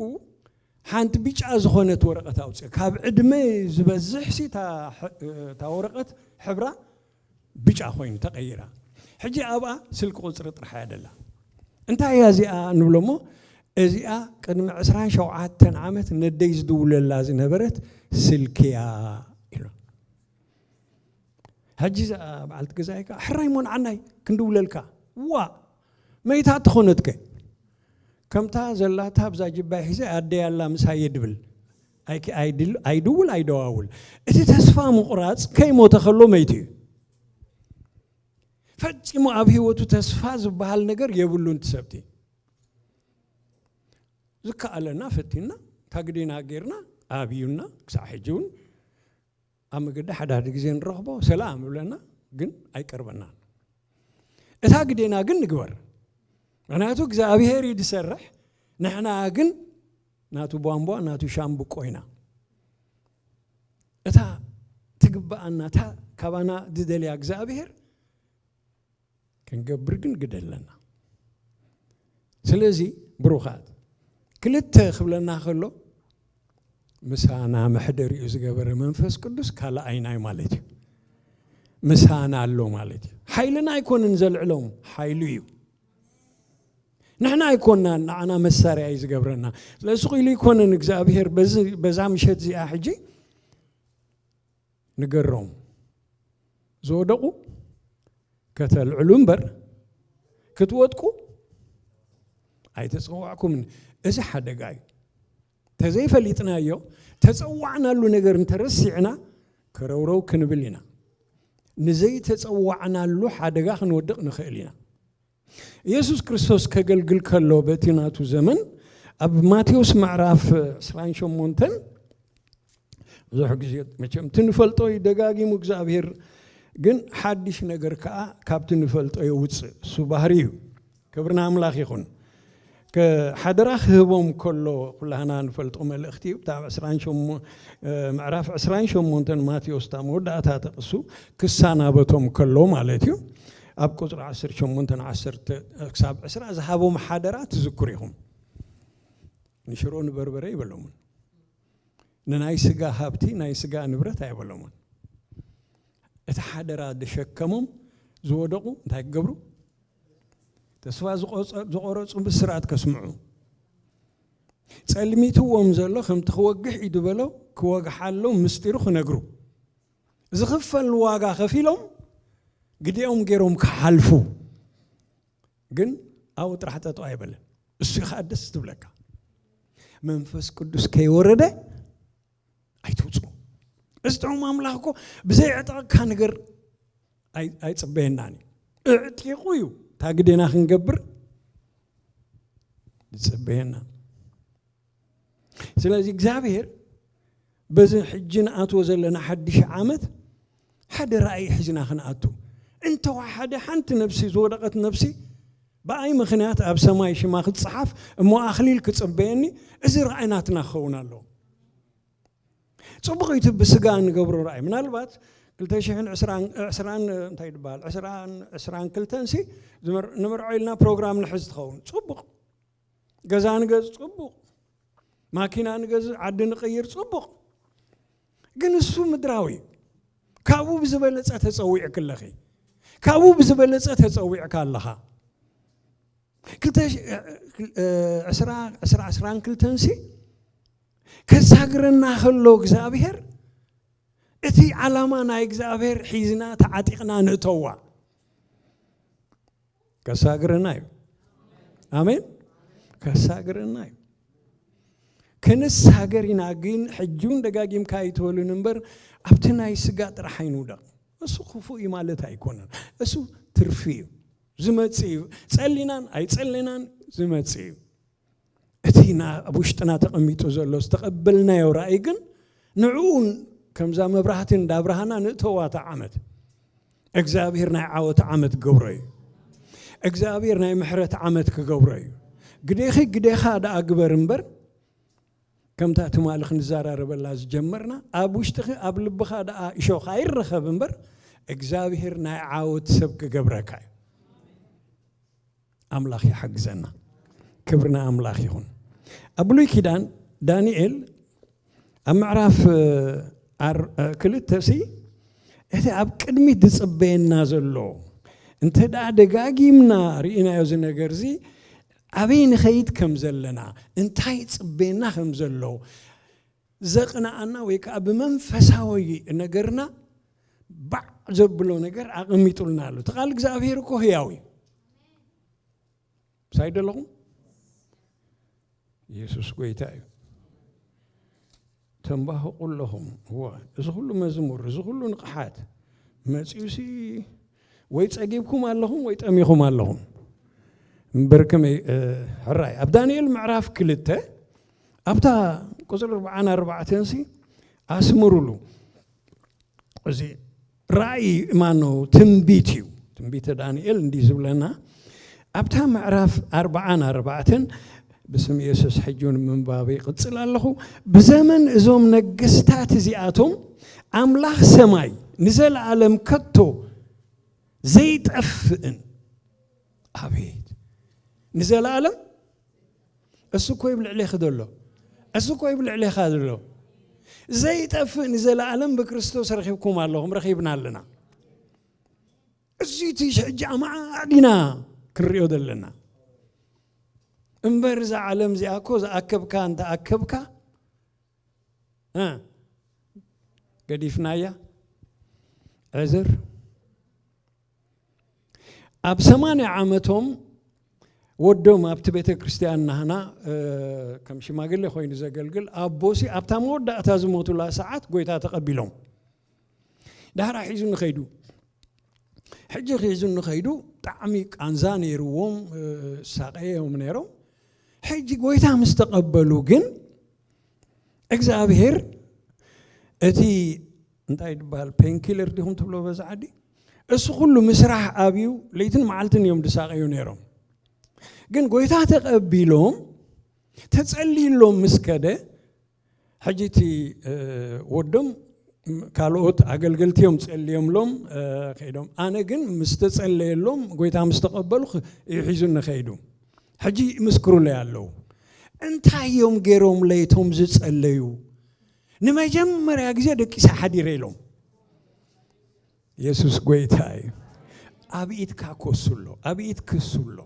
ሓንቲ ብጫ ዝኾነት ወረቐት ኣውፅኦ። ካብ ዕድመ ዝበዝሕ ሲ እታ ወረቐት ሕብራ ብጫ ኮይኑ ተቐይራ። ሕጂ ኣብኣ ስልኪ ቁፅሪ ጥራሕ እያ ደላ። እንታይ እያ እዚኣ ንብሎ እሞ፣ እዚኣ ቅድሚ ዕስራን ሸውዓተን ዓመት ነደይ ዝድውለላ ዝነበረት ስልኪ እያ ኢሉ። ሕጂ እዛ በዓልቲ ገዛይ ከኣ፣ ሕራይ እሞ ንዓናይ ክንድውለልካ። ዋ መይታ ተኾነትከ? ከምታ ዘላታ ኣብዛ ጅባይ ሒዘ ኣደይ ኣላ ምሳየ ድብል። ኣይክ-፣ ኣይድል-፣ ኣይድውል ኣይደዋውል። እቲ ተስፋ ምቑራጽ ከይሞተ ከሎ መይቱ እዩ። ፈጺሙ ኣብ ህይወቱ ተስፋ ዝበሃል ነገር የብሉን። እቲ ሰብቲ ዝከኣለና ፈቲና፣ ታግዴና ጌርና፣ ኣብዩና፣ ክሳዕ ሕጂ እውን ኣብ መገዲ ሓዳሕዲ ግዜ ንረኽቦ፣ ሰላም ይብለና፣ ግን ኣይቀርበናን። እታ ግዴና ግን ንግበር። ምኽንያቱ እግዚኣብሔር እዩ ዝሰርሕ፣ ንሕና ግን ናቱ ቧንቧ፣ ናቱ ሻምብቆ ኢና። እታ ትግብኣና፣ እታ ካባና ዝደልያ እግዚኣብሔር ክንገብር ግን ግደ ኣለና። ስለዚ ብሩኻት፣ ክልተ ክብለና ከሎ፣ ምሳና መሕደሪኡ ዝገበረ መንፈስ ቅዱስ ካልኣይናይ ማለት እዩ። ምሳና ኣሎ ማለት እዩ። ሓይልና ኣይኮንን ዘልዕሎም፣ ሓይሉ እዩ። ንሕና ኣይኮናን፣ ንዓና መሳርያ እዩ ዝገብረና። ስለዚ ስቕ ኢሉ ኣይኮነን እግዚኣብሔር በዚ፣ በዛ ምሸት እዚኣ ሕጂ ንገሮም፣ ዝወደቑ ከተልዕሉ እምበር ክትወድቁ ኣይተጸዋዕኩምን። እዚ ሓደጋ እዩ። ተዘይፈሊጥናዮ፣ ተጸዋዕናሉ ነገር እንተረሲዕና፣ ከረውረው ክንብል ኢና። ንዘይተጸዋዕናሉ ሓደጋ ክንወድቕ ንኽእል ኢና። ኢየሱስ ክርስቶስ ከገልግል ከሎ በቲ ናቱ ዘመን፣ ኣብ ማቴዎስ ምዕራፍ ዕስራን ሸሞንተን፣ ብዙሕ ግዜ መቸም እቲ ንፈልጦ እዩ ደጋጊሙ እግዚኣብሔር፣ ግን ሓድሽ ነገር ከኣ ካብቲ ንፈልጦ የውፅእ። እሱ ባህሪ እዩ። ክብሪ ንኣምላኽ ይኹን። ከ-፣ ሓደራ ክህቦም ከሎ ኩላህና ንፈልጦ መልእኽቲ እዩ። እታ ኣብ ዕስራን ሸሞንተን፣ እ፣ ምዕራፍ ዕስራን ሸሞንተን ማቴዎስ እታ መወዳእታ ጥቕሱ ክሰናበቶም ከሎ ማለት እዩ። ኣብ ቁፅሪ ዓሰርተ ሸሞንተ ንዓሰርተ ክሳብ ዕስራ ዝሃቦም ሓደራ ትዝክሩ ኢኹም። ንሽሮ ንበርበረ ይበሎምን። ንናይ ስጋ ሃብቲ፣ ናይ ስጋ ንብረት ኣይበሎምን። እቲ ሓደራ ዝሸከሞም ዝወደቑ እንታይ ክገብሩ? ተስፋ ዝቆጸ-፣ ዝቆረጹ ብስራት ከስምዑ። ጸልሚትዎም ዘሎ ከምቲ ክወግሕ እዩ ዝበሎ ክወግሓሎም ምስጢሩ ክነግሩ። ዝኽፈል ዋጋ ከፊሎም ግዲኦም ገይሮም ክሓልፉ። ግን ኣብኡ ጥራሕ ጠጠው ኣይበለን። እሱ እዩ ከዓ ደስ ትብለካ። መንፈስ ቅዱስ ከይወረደ ኣይትውፅኡ። እዚ ጥዑም ኣምላኽ እኮ ብዘይ ዕጠቕካ ነገር ኣይ-፣ ኣይፅበየናን እዩ። እዕጢቑ እዩ እታ ግዴና ክንገብር ዝፅበየና። ስለዚ እግዚኣብሔር በዚ ሕጂ ንኣትዎ ዘለና ሓድሽ ዓመት ሓደ ራእይ ሒዝና ክንኣቱ። እንተወሓደ ሓንቲ ነብሲ ዝወደቐት ነብሲ ብኣይ ምኽንያት ኣብ ሰማይ ሽማ ክትፀሓፍ እሞ ኣኽሊል ክፅበየኒ፣ እዚ ራእይ ናትና ክኸውን ኣለዎ። ፅቡቕ እዩ እቲ ብስጋ እንገብሮ ራእይ። ምናልባት ክልተ ሽሕን ዕስራን፣ ዕስራን እንታይ ይበሃል? ዕስራን፣ ዕስራን ክልተን ሲ ዝምር-፣ ንምርዖ ኢልና ፕሮግራም ንሕዝ ትኸውን። ፅቡቕ። ገዛ ንገዝ፣ ፅቡቕ። ማኪና ንገዝ፣ ዓዲ ንቕይር፣ ፅቡቕ። ግን እሱ ምድራዊ እዩ። ካብኡ ብዝበለጸ ተጸዊዕኪ ኣለኺ። ካብኡ ብዝበለጸ ተጸዊዕካ ኣለኻ። ክልተ ሽ-፣ እ፣ እ፣ ዕስራ፣ ዕስራ፣ ዕስራን ክልተን ሲ ከሳግረና ከሎ እግዚኣብሔር፣ እቲ ዓላማ ናይ እግዚኣብሔር ሒዝና ተዓጢቕና ንእተዋ። ከሳግረና እዩ። ኣሜን። ከሳግረና እዩ። ክንሳገር ኢና፣ ግን ሕጂ እውን ደጋጊምካ ኣይትበሉን እምበር፣ ኣብቲ ናይ ስጋ ጥራሕ ኣይንውደቕ። እሱ ክፉእ እዩ ማለት ኣይኮነን። እሱ ትርፊ እዩ። ዝመጽእ እዩ። ጸሊናን ኣይጸሊናን ዝመጽእ እዩ። እቲ ና-፣ ኣብ ውሽጥና ተቐሚጡ ዘሎ ዝተቐበልናዮ ራእይ ግን፣ ንዕኡ ከምዛ መብራህቲ እንዳብርሃና ንእተዋታ ዓመት። እግዚኣብሔር ናይ ዓወት ዓመት ክገብሮ እዩ። እግዚኣብሔር ናይ ምሕረት ዓመት ክገብሮ እዩ። ግዴኺ ግዴኻ ደኣ ግበር እምበር፣ ከምታ ትማሊ ክንዘራረበላ ዝጀመርና፣ ኣብ ውሽጥኺ ኣብ ልብኻ ደኣ እሾኽ ኣይረኸብ እምበር፣ እግዚኣብሔር ናይ ዓወት ሰብ ክገብረካ እዩ። ኣምላኽ ይሓግዘና። ክብሪ ንኣምላኽ ይኹን። ኣብ ብሉይ ኪዳን ዳንኤል ኣብ ምዕራፍ፣ እ፣ ኣር-፣ እ፣ ክልተ ሲ፣ እቲ ኣብ ቅድሚት ዝጽበየና ዘሎ፣ እንተ ደኣ ደጋጊምና ርኢናዮ እዚ ነገር እዚ፣ ኣበይ ንኸይድ ከም ዘለና፣ እንታይ ይጽበየና ከም ዘሎ ዘቕንኣና ወይ ከኣ ብመንፈሳዊ ነገርና ባዕ ዘብሎ ነገር ኣቐሚጡልና ኣሎ። እቲ ቃል እግዚኣብሔር እኮ ህያው እዩ። ምሳይ ደለኹም? ኢየሱስ ጎይታ እዩ። ተንባህቑ ኣለኹም። እዋ፣ እዚ ኩሉ መዝሙር፣ እዚ ኩሉ ንቕሓት መጺኡሲ ወይ ጸጊብኩም ኣለኹም ወይ ጠሚኹም ኣለኹም። እምበር ከመይ፣ እ፣ ሕራይ። ኣብ ዳንኤል ምዕራፍ ክልተ ኣብታ ቁጽሪ ኣርብዓን ኣርባዕተን ሲ ኣስምሩሉ። እዚ ራእይ ማኖ ትንቢት እዩ። ትንቢተ ዳንኤል እንዲህ ዝብለና ኣብታ ምዕራፍ ኣርብዓን ኣርባዕተን ብስም የሱስ ሕጂ እውን ምንባብ ይቕጽል ኣለኹ። ብዘመን እዞም ነገስታት እዚኣቶም ኣምላኽ ሰማይ ንዘለኣለም ከቶ ዘይጠፍእን። ኣቤት! ንዘለኣለም እሱ እኮ ይብል ልዕሌኺ ዘሎ። እሱ እኮ ይብል ልዕሌኻ ዘሎ። ዘይጠፍእ ንዘለኣለም ብክርስቶስ ረኺብኩም ኣለኹም፣ ረኺብና ኣለና። እዚ እቲ ሕጂ ኣማዕዲና ክንሪኦ ዘለና። እምበር እዛ ዓለም እዚኣ እኮ ዝኣከብካ እንተ ኣከብካ፣ እ፣ ገዲፍናያ። ዕዝር ኣብ ሰማንያ ዓመቶም ወዶም ኣብቲ ቤተ ክርስቲያን ናህና፣ እ፣ ከም ሽማግሌ ኮይኑ ዘገልግል ኣቦሲ ኣብታ መወዳእታ ዝሞቱላ ሰዓት ጎይታ ተቐቢሎም። ዳሕራ ሒዙ ንኸይዱ። ሕጂ ሒዙ ንኸይዱ ብጣዕሚ ቃንዛ ነይርዎም፣ እ፣ ሳቀዮም ነይሮም። ሕጂ ጎይታ ምስ ተቐበሉ ግን እግዚኣብሔር እቲ እንታይ ይበሃል፣ ፔንኪለር ዲኹም ትብሎ በዛ ዓዲ፣ እሱ ኩሉ ምስራሕ ኣብዩ ለይትን መዓልትን እዮም ዝሳቀዩ ነይሮም። ግን ጎይታ ተቐቢሎም ተጸልይሎም ምስ ከደ፣ ሕጂ እቲ፣ እ፣ ወዶም ካልኦት ኣገልገልቲ እዮም ጸልዮምሎም፣ እ፣ ከይዶም። ኣነ ግን ምስ ተጸለየሎም፣ ጎይታ ምስ ተቐበሉ ኽ-፣ እዩ ሒዙኒ ከይዱ። ሕጂ ይምስክሩለይ ኣለዉ። እንታይ እዮም ገይሮምለይ እቶም ዝጸለዩ? ንመጀመርያ ግዜ ደቂሰ ሓዲረ ኢሎም። የሱስ ጎይታ እዩ። ኣብ ኢድካ ኮሱ ኣሎ፣ ኣብ ኢድ ክሱ ኣሎ።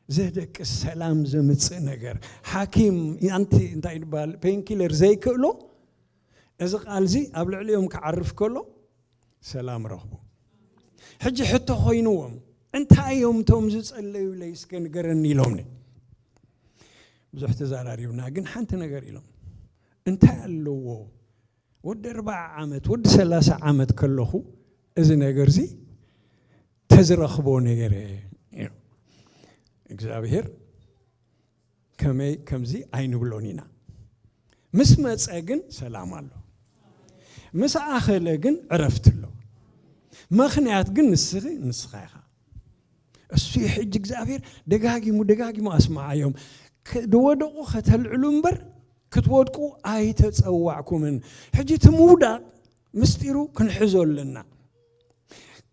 ዘደቅስ ሰላም ዘምጽእ ነገር። ሓኪም ኣንቲ እንታይ ይባል፣ ፔንኪለር ዘይክእሎ፣ እዚ ቃልዚ ኣብ ልዕሊኦም ክዓርፍ ከሎ ሰላም ረኽቡ። ሕጂ ሕቶ ኮይንዎም፣ እንታይ እዮም እቶም ዝጸለዩለይ እስከ ንገረኒ ኢሎምኒ። ብዙሕ ተዘራሪብና፣ ግን ሓንቲ ነገር ኢሎም፣ እንታይ ኣለዎ ወዲ ኣርብዓ ዓመት፣ ወዲ ሰላሳ ዓመት ከለኹ እዚ ነገርዚ ተዝረኽቦ ነይረ ኢሉ። እግዚኣብሔር ከመይ ከምዚ ኣይንብሎን ኢና። ምስ መጸ ግን ሰላም ኣሎ። ምስ ኣኸለ ግን ዕረፍቲ ኣሎ። ምኽንያት ግን ንስኺ፣ ንስኻ ኢኻ። እሱ ሕጂ እግዚኣብሔር ደጋጊሙ፣ ደጋጊሙ ኣስመዓዮም። ከ-፣ ዝወደቑ ከተልዕሉ እምበር ክትወድቁ ኣይተጸዋዕኩምን። ሕጂ እቲ ምውዳቕ ምስጢሩ ክንሕዞ ኣለና።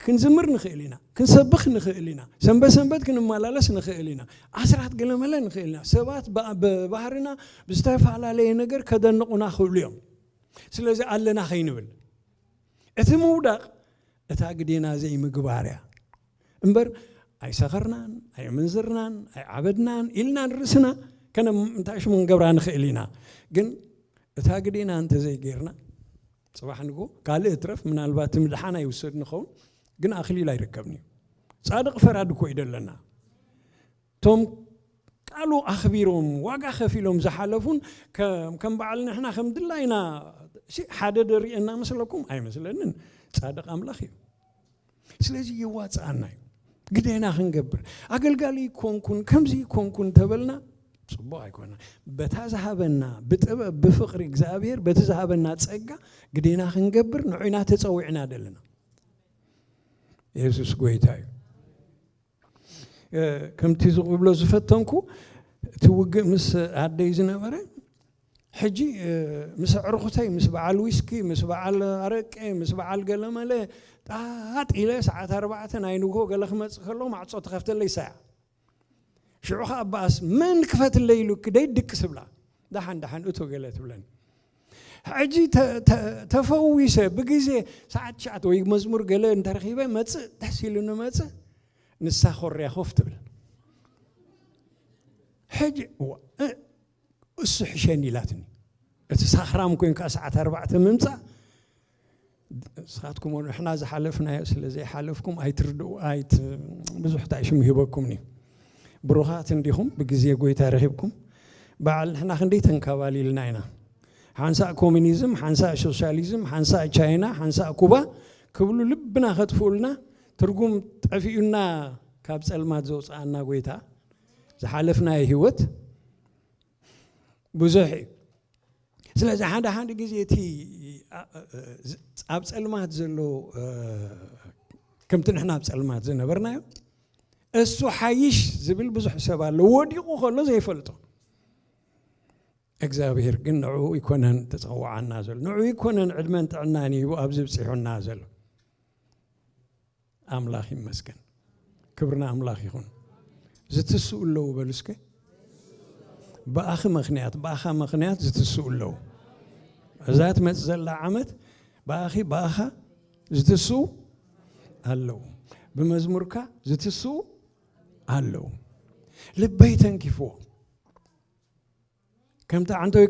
ክንዝምር ንኽእል ኢና፣ ክንሰብኽ ንኽእል ኢና፣ ሰንበት ሰንበት ክንመላለስ ንኽእል ኢና፣ ኣስራት ገለመለ ንኽእል ኢና። ሰባት ብ-፣ ብባህርና ብዝተፈላለየ ነገር ከደንቑና ክእሉ እዮም። ስለዚ ኣለና ከይንብል፣ እቲ ምውዳቕ እታ ግዴና ዘይምግባር እያ እምበር፣ ኣይሰኸርናን ኣይምንዝርናን ኣይዓበድናን ኢልና ንርእስና ከነ እንታይ ሽሙ ክንገብራ ንኽእል ኢና። ግን እታ ግዴና እንተዘይጌርና፣ ጽባሕ ንግሆ ካልእ እትረፍ ምናልባት ምድሓን ኣይውሰድ ንኸውን፣ ግን ኣኽሊል ኣይርከብን እዩ። ጻድቕ ፈራዲ እኮ እዩ ደለና። እቶም ቃሉ ኣኽቢሮም ዋጋ ከፊሎም ዝሓለፉን ከም በዓል ንሕና ከም ድላይና ሓደ ደሪአና መስለኩም ኣይመስለንን። ጻድቕ ኣምላኽ እዩ። ስለዚ የዋፅኣና እዩ። ግዴና ክንገብር፣ ኣገልጋሊ ይኮንኩን ከምዚ ይኮንኩን ተበልና ጽቡቕ ኣይኮነ። በታ ዝሃበና ብጥበብ ብፍቕሪ እግዚኣብሔር በቲ ዝሃበና ጸጋ ግዴና ክንገብር ንዑይና ተጸዊዕና ደለና። የሱስ ጎይታ እዩ። ከምቲ ዝብሎ ዝፈተንኩ፣ እቲ ውግእ ምስ ኣደይ ዝነበረ፣ ሕጂ ምስ ኣዕርኹተይ፣ ምስ በዓል ዊስኪ፣ ምስ በዓል ኣረቄ፣ ምስ በዓል ገለመለ ጣጥ ኢለ ሰዓት ኣርባዕተ ናይ ንግሆ ገለ ክመፅእ ከሎ ማዕፆ ተኸፍተለይ ሳያ። ሽዑ ኸዓ ኣባኣስ መን ክፈትለይ ኢሉ ክደይ ድቅስ ብላ፣ ደሓን ደሓን እቶ ገለ ትብለኒ። ሕጂ ተፈዊሰ ብግዜ ሰዓት ትሽዓተ ወይ መዝሙር ገለ እንተረኺበ መፅእ ደስ ኢሉ ንመፅእ፣ ንሳ ኮርያ ኮፍ ትብል። ሕጂ እሱ ሕሸኒ ኢላትኒ። እቲ ሳኽራም ኮይንካ ሰዓት ኣርባዕተ ምምፃእ፣ ንስኻትኩም ንሕና ዝሓለፍናዮ ስለ ዘይሓለፍኩም ኣይትርድኡ ኣይት ብዙሕ ታይሽም ይህበኩም እዩ። ብሩኻት እንዲኹም ብግዜ ጎይታ ረኺብኩም። በዓል ንሕና ክንደይ ተንካባሊልና ኢና። ሓንሳእ ኮሚኒዝም፣ ሓንሳእ ሶሻሊዝም፣ ሓንሳእ ቻይና፣ ሓንሳእ ኩባ ክብሉ ልብና ከጥፍኡልና፣ ትርጉም ጠፊኡና ካብ ጸልማት ዘውፅኣና ጎይታ ዝሓለፍናዮ ህይወት ብዙሕ እዩ። ስለዚ ሓደ ሓደ ግዜ እቲ ኣብ ጸልማት ዘሎ ከምቲ ንሕና ኣብ ጸልማት ዝነበርናዮ እሱ ሓይሽ ዝብል ብዙሕ ሰብ ኣሎ፣ ወዲቑ ከሎ ዘይፈልጦ። እግዚኣብሔር ግን ንዕኡ ይኮነን ተጸዋዓና ዘሎ፣ ንዕኡ ይኮነን ዕድመን ጥዕናን ሂቡ ኣብዚ ብጺሑና ዘሎ። ኣምላኽ ይመስገን። ክብሪ ንኣምላኽ ይኹን። ዝትስኡ ኣለዉ በሉ እስከ። ብኣኺ ምኽንያት፣ ብኣኻ ምኽንያት ዝትስኡ ኣለዉ። እዛ ትመጽእ ዘላ ዓመት ብኣኺ፣ ብኣኻ ዝትስኡ ኣለዉ። ብመዝሙርካ ዝትስኡ ኣለዉ። ልበይ ተንኪፍዎ። ከምቲ ዓንቶይ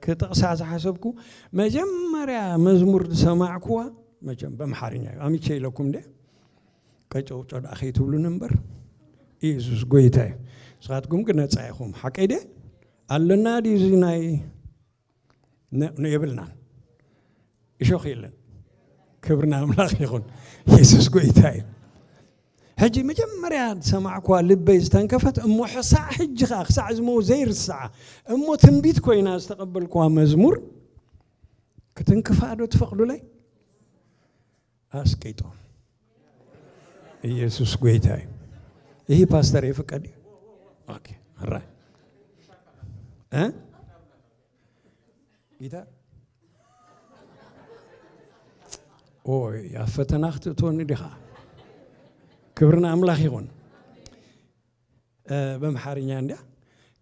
ክጥቕሳ ዝሓሰብኩ፣ መጀመርያ መዝሙር ዝሰማዕኩዋ፣ መቸም በምሓርኛ እዩ፣ ኣምቼ ኢለኩም እንደ ቀጨውጮ ደኣ ከይትብሉን እምበር፣ ኢየሱስ ጎይታ እዩ። ንስኻትኩም ግን ነጻ ኢኹም። ሓቀይ ድየ? ኣለና ድዩ እዚ ናይ ነ-፣ ነ-፣ የብልናን። እሾኽ የለን። ክብሪ ንኣምላኽ ይኹን። የሱስ ጎይታ እዩ። ሕጂ መጀመርያ ዝሰማዕኩዋ ልበይ ዝተንከፈት፣ እሞ ሕሳዕ ሕጂ ኸኣ ክሳዕ ዝመው ዘይርስዓ፣ እሞ ትንቢት ኮይና ዝተቐበልኩዋ መዝሙር ክትንክፋ ዶ ትፈቕዱለይ? ኣስቂጦም። ኢየሱስ ጎይታ እዩ። ይህ ፓስተር የፍቀድ እዩ? ኦኬ፣ ራይ። እ? ጊታር? ኦይ፣ ኣብ ፈተና ክትእትወኒ ዲኻ? ክብሪ ንኣምላኽ ይኹን። እ፣ በምሓርኛ እንዲያ፣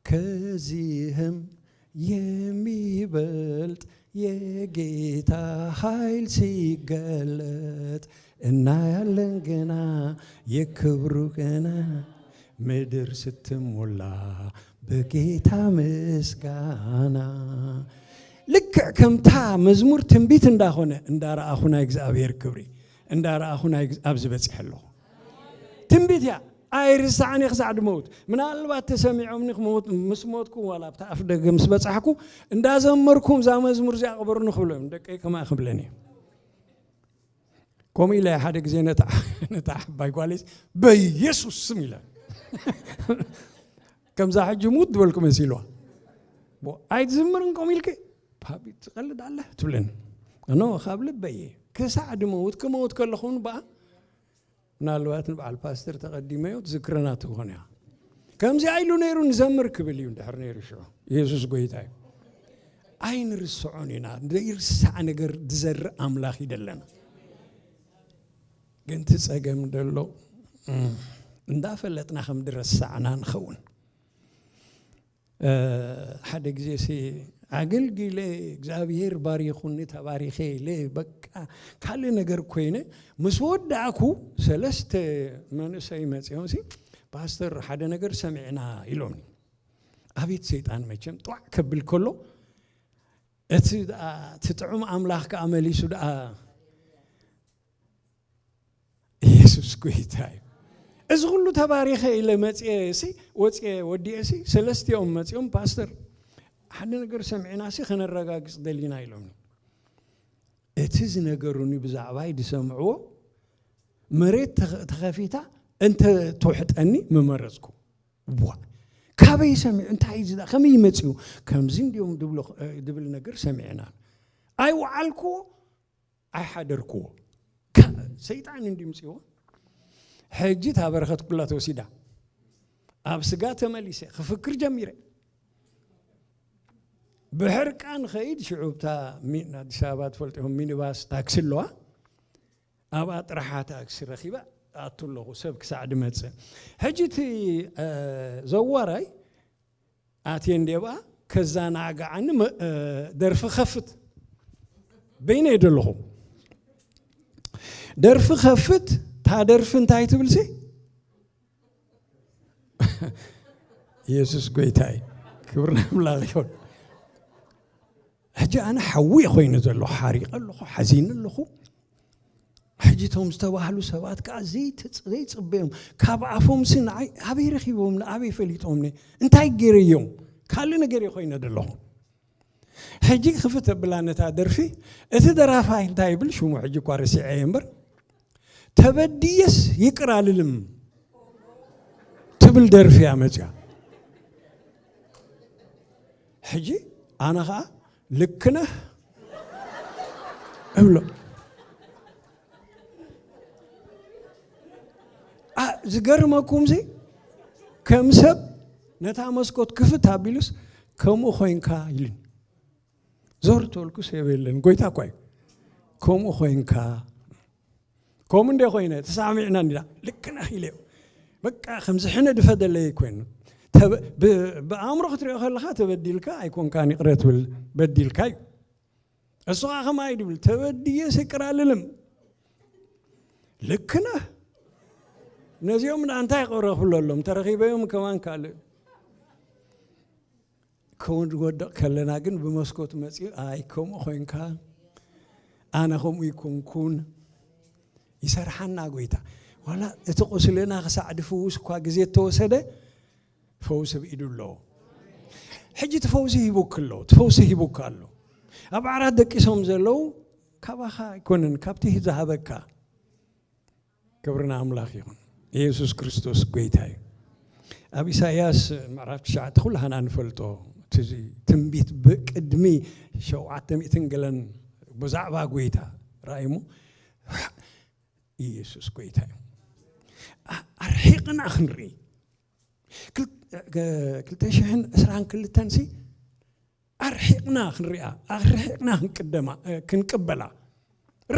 ከዚህም የሚበልጥ የጌታ ኃይል ሲገለጥ እናያለን ገና የክብሩ ገና ምድር ስትሞላ በጌታ ምስጋና። ልክዕ ከምታ መዝሙር ትንቢት እንዳኾነ እንዳረኣኹ ናይ እግዚኣብሔር ክብሪ እንዳረኣኹ ናይ ግዝ-፣ ኣብዚ በጺሐ ኣለኹ። ትንቢት እያ። ኣይርሳዕን እየ ክሳዕ ድመውት። ምናልባት ተሰሚዖምኒ ክመውት፣ ምስ ሞትኩ ዋላ ኣብቲ ኣፍ ደገ ምስ በጻሕኩ እንዳዘመርኩም እዛ መዝሙር እዚኣ ቅበሩኒ ክብሎም ደቀይ ከማ ክብለኒ እዩ። ከምኡ ኢለ ሓደ ግዜ ነታ፣ ነታ ዓባይ ጓለይስ በኢየሱስ ስም ኢለ። ከምዛ ሕጂ ሙት ዝበልኩ መሲልዋ። ቦ፣ ኣይትዝምርን ከምኡ ኢልኪ? ፓፒ ትቐልድ ኣለ ትብለኒ። እኖ ካብ ልበይ እየ። ክሳዕ ድመውት፣ ክመውት ከለኹ እውን በኣ ምናልባት ንበዓል ፓስተር ተቐዲመዮ ትዝክረና ትኾን እያ። ከምዚኣ ኢሉ ነይሩ ንዘምር ክብል እዩ እንድሕር ነይሩ ሽዑ። ኢየሱስ ጎይታ እዩ። ኣይንርስዖን ኢና። ዘይርሳዕ ነገር ዝዘርእ ኣምላኽ እዩ ደለና። ግን እቲ ጸገም ደሎ፣ እም፣ እንዳፈለጥና ከም ድረሳዕና ንኸውን። እ፣ ሓደ ግዜ ሲ ኣገልጊለ እግዚኣብሔር ባሪኹኒ ተባሪኸ ኢለ በቃ ካልእ ነገር ኮይነ ምስ ወዳእኩ ሰለስተ መንእሰይ መጺኦም ሲ ፓስተር ሓደ ነገር ሰሚዕና ኢሎምኒ። ኣቤት ሰይጣን መቸም ጧዕ ከብል ከሎ እቲ ደኣ እቲ ጥዑም ኣምላኽ ከኣ መሊሱ ደኣ ኢየሱስ ጎይታ እዩ። እዚ ኩሉ ተባሪኸ ኢለ መጽኤ ሲ ወጽኤ ወዲኤ ሲ ሰለስቲኦም መጺኦም ፓስተር ሓደ ነገር ሰሚዕና ሲ ከነረጋግጽ ደሊና ኢሎምኒ። እቲ ዝነገሩኒ ብዛዕባይ ዝሰምዕዎ መሬት ተኸ- ተኸፊታ እንተ ትውሕጠኒ ምመረጽኩ። ዋ ካበይ ሰሚዑ እንታይ እዩ ዝዳ ከመይ ይመጽኡ ከምዚ እንዲዮም ድብሎ- ድብል ነገር ሰሚዕና ኣይወዓልኩዎ ኣይሓደርኩዎ። ከ- ሰይጣን እንዲ ምጽዎ ሕጂ እታ በረኸት ኩላ ተወሲዳ ኣብ ስጋ ተመሊሰ ክፍክር ጀሚረ። ብሕርቃን ኸይድ ሽዑብታ ሚ- ኣዲስ ኣበባ ትፈልጥኹም ሚኒባስ ታክሲ ኣለዋ። ኣብኣ ጥራሓ ታክሲ ረኺበ ኣቱ ኣለኹ ሰብ ክሳዕ ድመጽእ። ሕጂ እቲ እ፣ ዘዋራይ ኣትየ እንዴ ብኣ ከዛናግዓኒ መ- እ፣ ደርፊ ከፍት በይነ እየ ደለኹ። ደርፊ ከፍት እታ ደርፊ እንታይ ትብል ሲ ኢየሱስ ጎይታ እዩ። ክብሪ ንኣምላኽ ይኹን። ሕጂ ኣነ ሓዊ እየ ኮይኑ ዘለኹ፣ ሓሪቐ ኣለኹ፣ ሓዚነ ኣለኹ። ሕጂ እቶም ዝተባህሉ ሰባት ከዓ ዘይትጽ- ዘይጽበዮም ካብ ኣፎም ሲ ንዓይ ኣበይ ረኺቦም ንኣበይ ፈሊጦምኒ እንታይ ገይረዮም ካልእ ነገር እየ ኮይነ ዘለኹ። ሕጂ ክፍት ኣብላ ነታ ደርፊ እቲ ደራፋይ እንታይ ይብል ሽሙ ሕጂ እኳ ረሲዐ እየ እምበር ተበድየስ ይቅር ኣልልም ትብል ደርፊ እያ መፅያ። ሕጂ ኣነ ከዓ ልክነህ እብሎ። ዝገርመኩም ሲ ከም ሰብ ነታ መስኮት ክፍት ኣቢሉስ ከምኡ ኮይንካ ኢሉን ዞር ተወልኩ ሰብ የለን ጎይታ እኳ እዩ። ከምኡ ኮይንካ ከምኡ እንደ ኮይነ ተሳሚዕና እንዲና ልክና ኢለ በቃ ከምዚ ሕነ ድፈደለይ ኮይኑ ተበ- ብ- ብኣእምሮ ክትሪኦ ከለካ ተበዲልካ ኣይኮንካን ይቅረ ትብል በዲልካ እዩ። እሱ ከዓ ከማይ ድብል ተበድየ ስቅር ኣልልም ልክና ነዚኦም ንኣ እንታይ ይቀረፍለሎም ተረኪበዮም ከማን ካልእ ክወድቅ ከለና ግን ብመስኮት መፅኡ ኣይ ከምኡ ኮይንካ ኣነ ከምኡ ይኮንኩን ይሰርሓና ጎይታ ዋላ እቲ ቁስልና ክሳዕ ድፍውስ እኳ ግዜ እተወሰደ ፈውሲ ብኢዱ ኣለዎ። ሕጂ ትፈውሲ ሂቡክ ኣሎ ትፈውሲ ሂቡካ ኣሎ። ኣብ ዓራት ደቂሶም ዘለዉ ካባኻ ኣይኮንን ካብቲ ዝሃበካ ክብሪ ንኣምላኽ ይኹን። ኢየሱስ ክርስቶስ ጎይታ እዩ። ኣብ ኢሳይያስ ምዕራፍ ትሽዓተ ኩላህና ንፈልጦ እቲ ትንቢት ብቅድሚ ሸውዓተ ሚእትን ገለን ብዛዕባ ጎይታ ራእይሞ ኢየሱስ ጎይታ እዩ። ኣርሒቕና ክንርኢ ክልተ ሽሕን ዕስራን ክልተን ሲ ኣርሒቕና ክንሪኣ ኣርሒቕና ክንቅደማ ክንቅበላ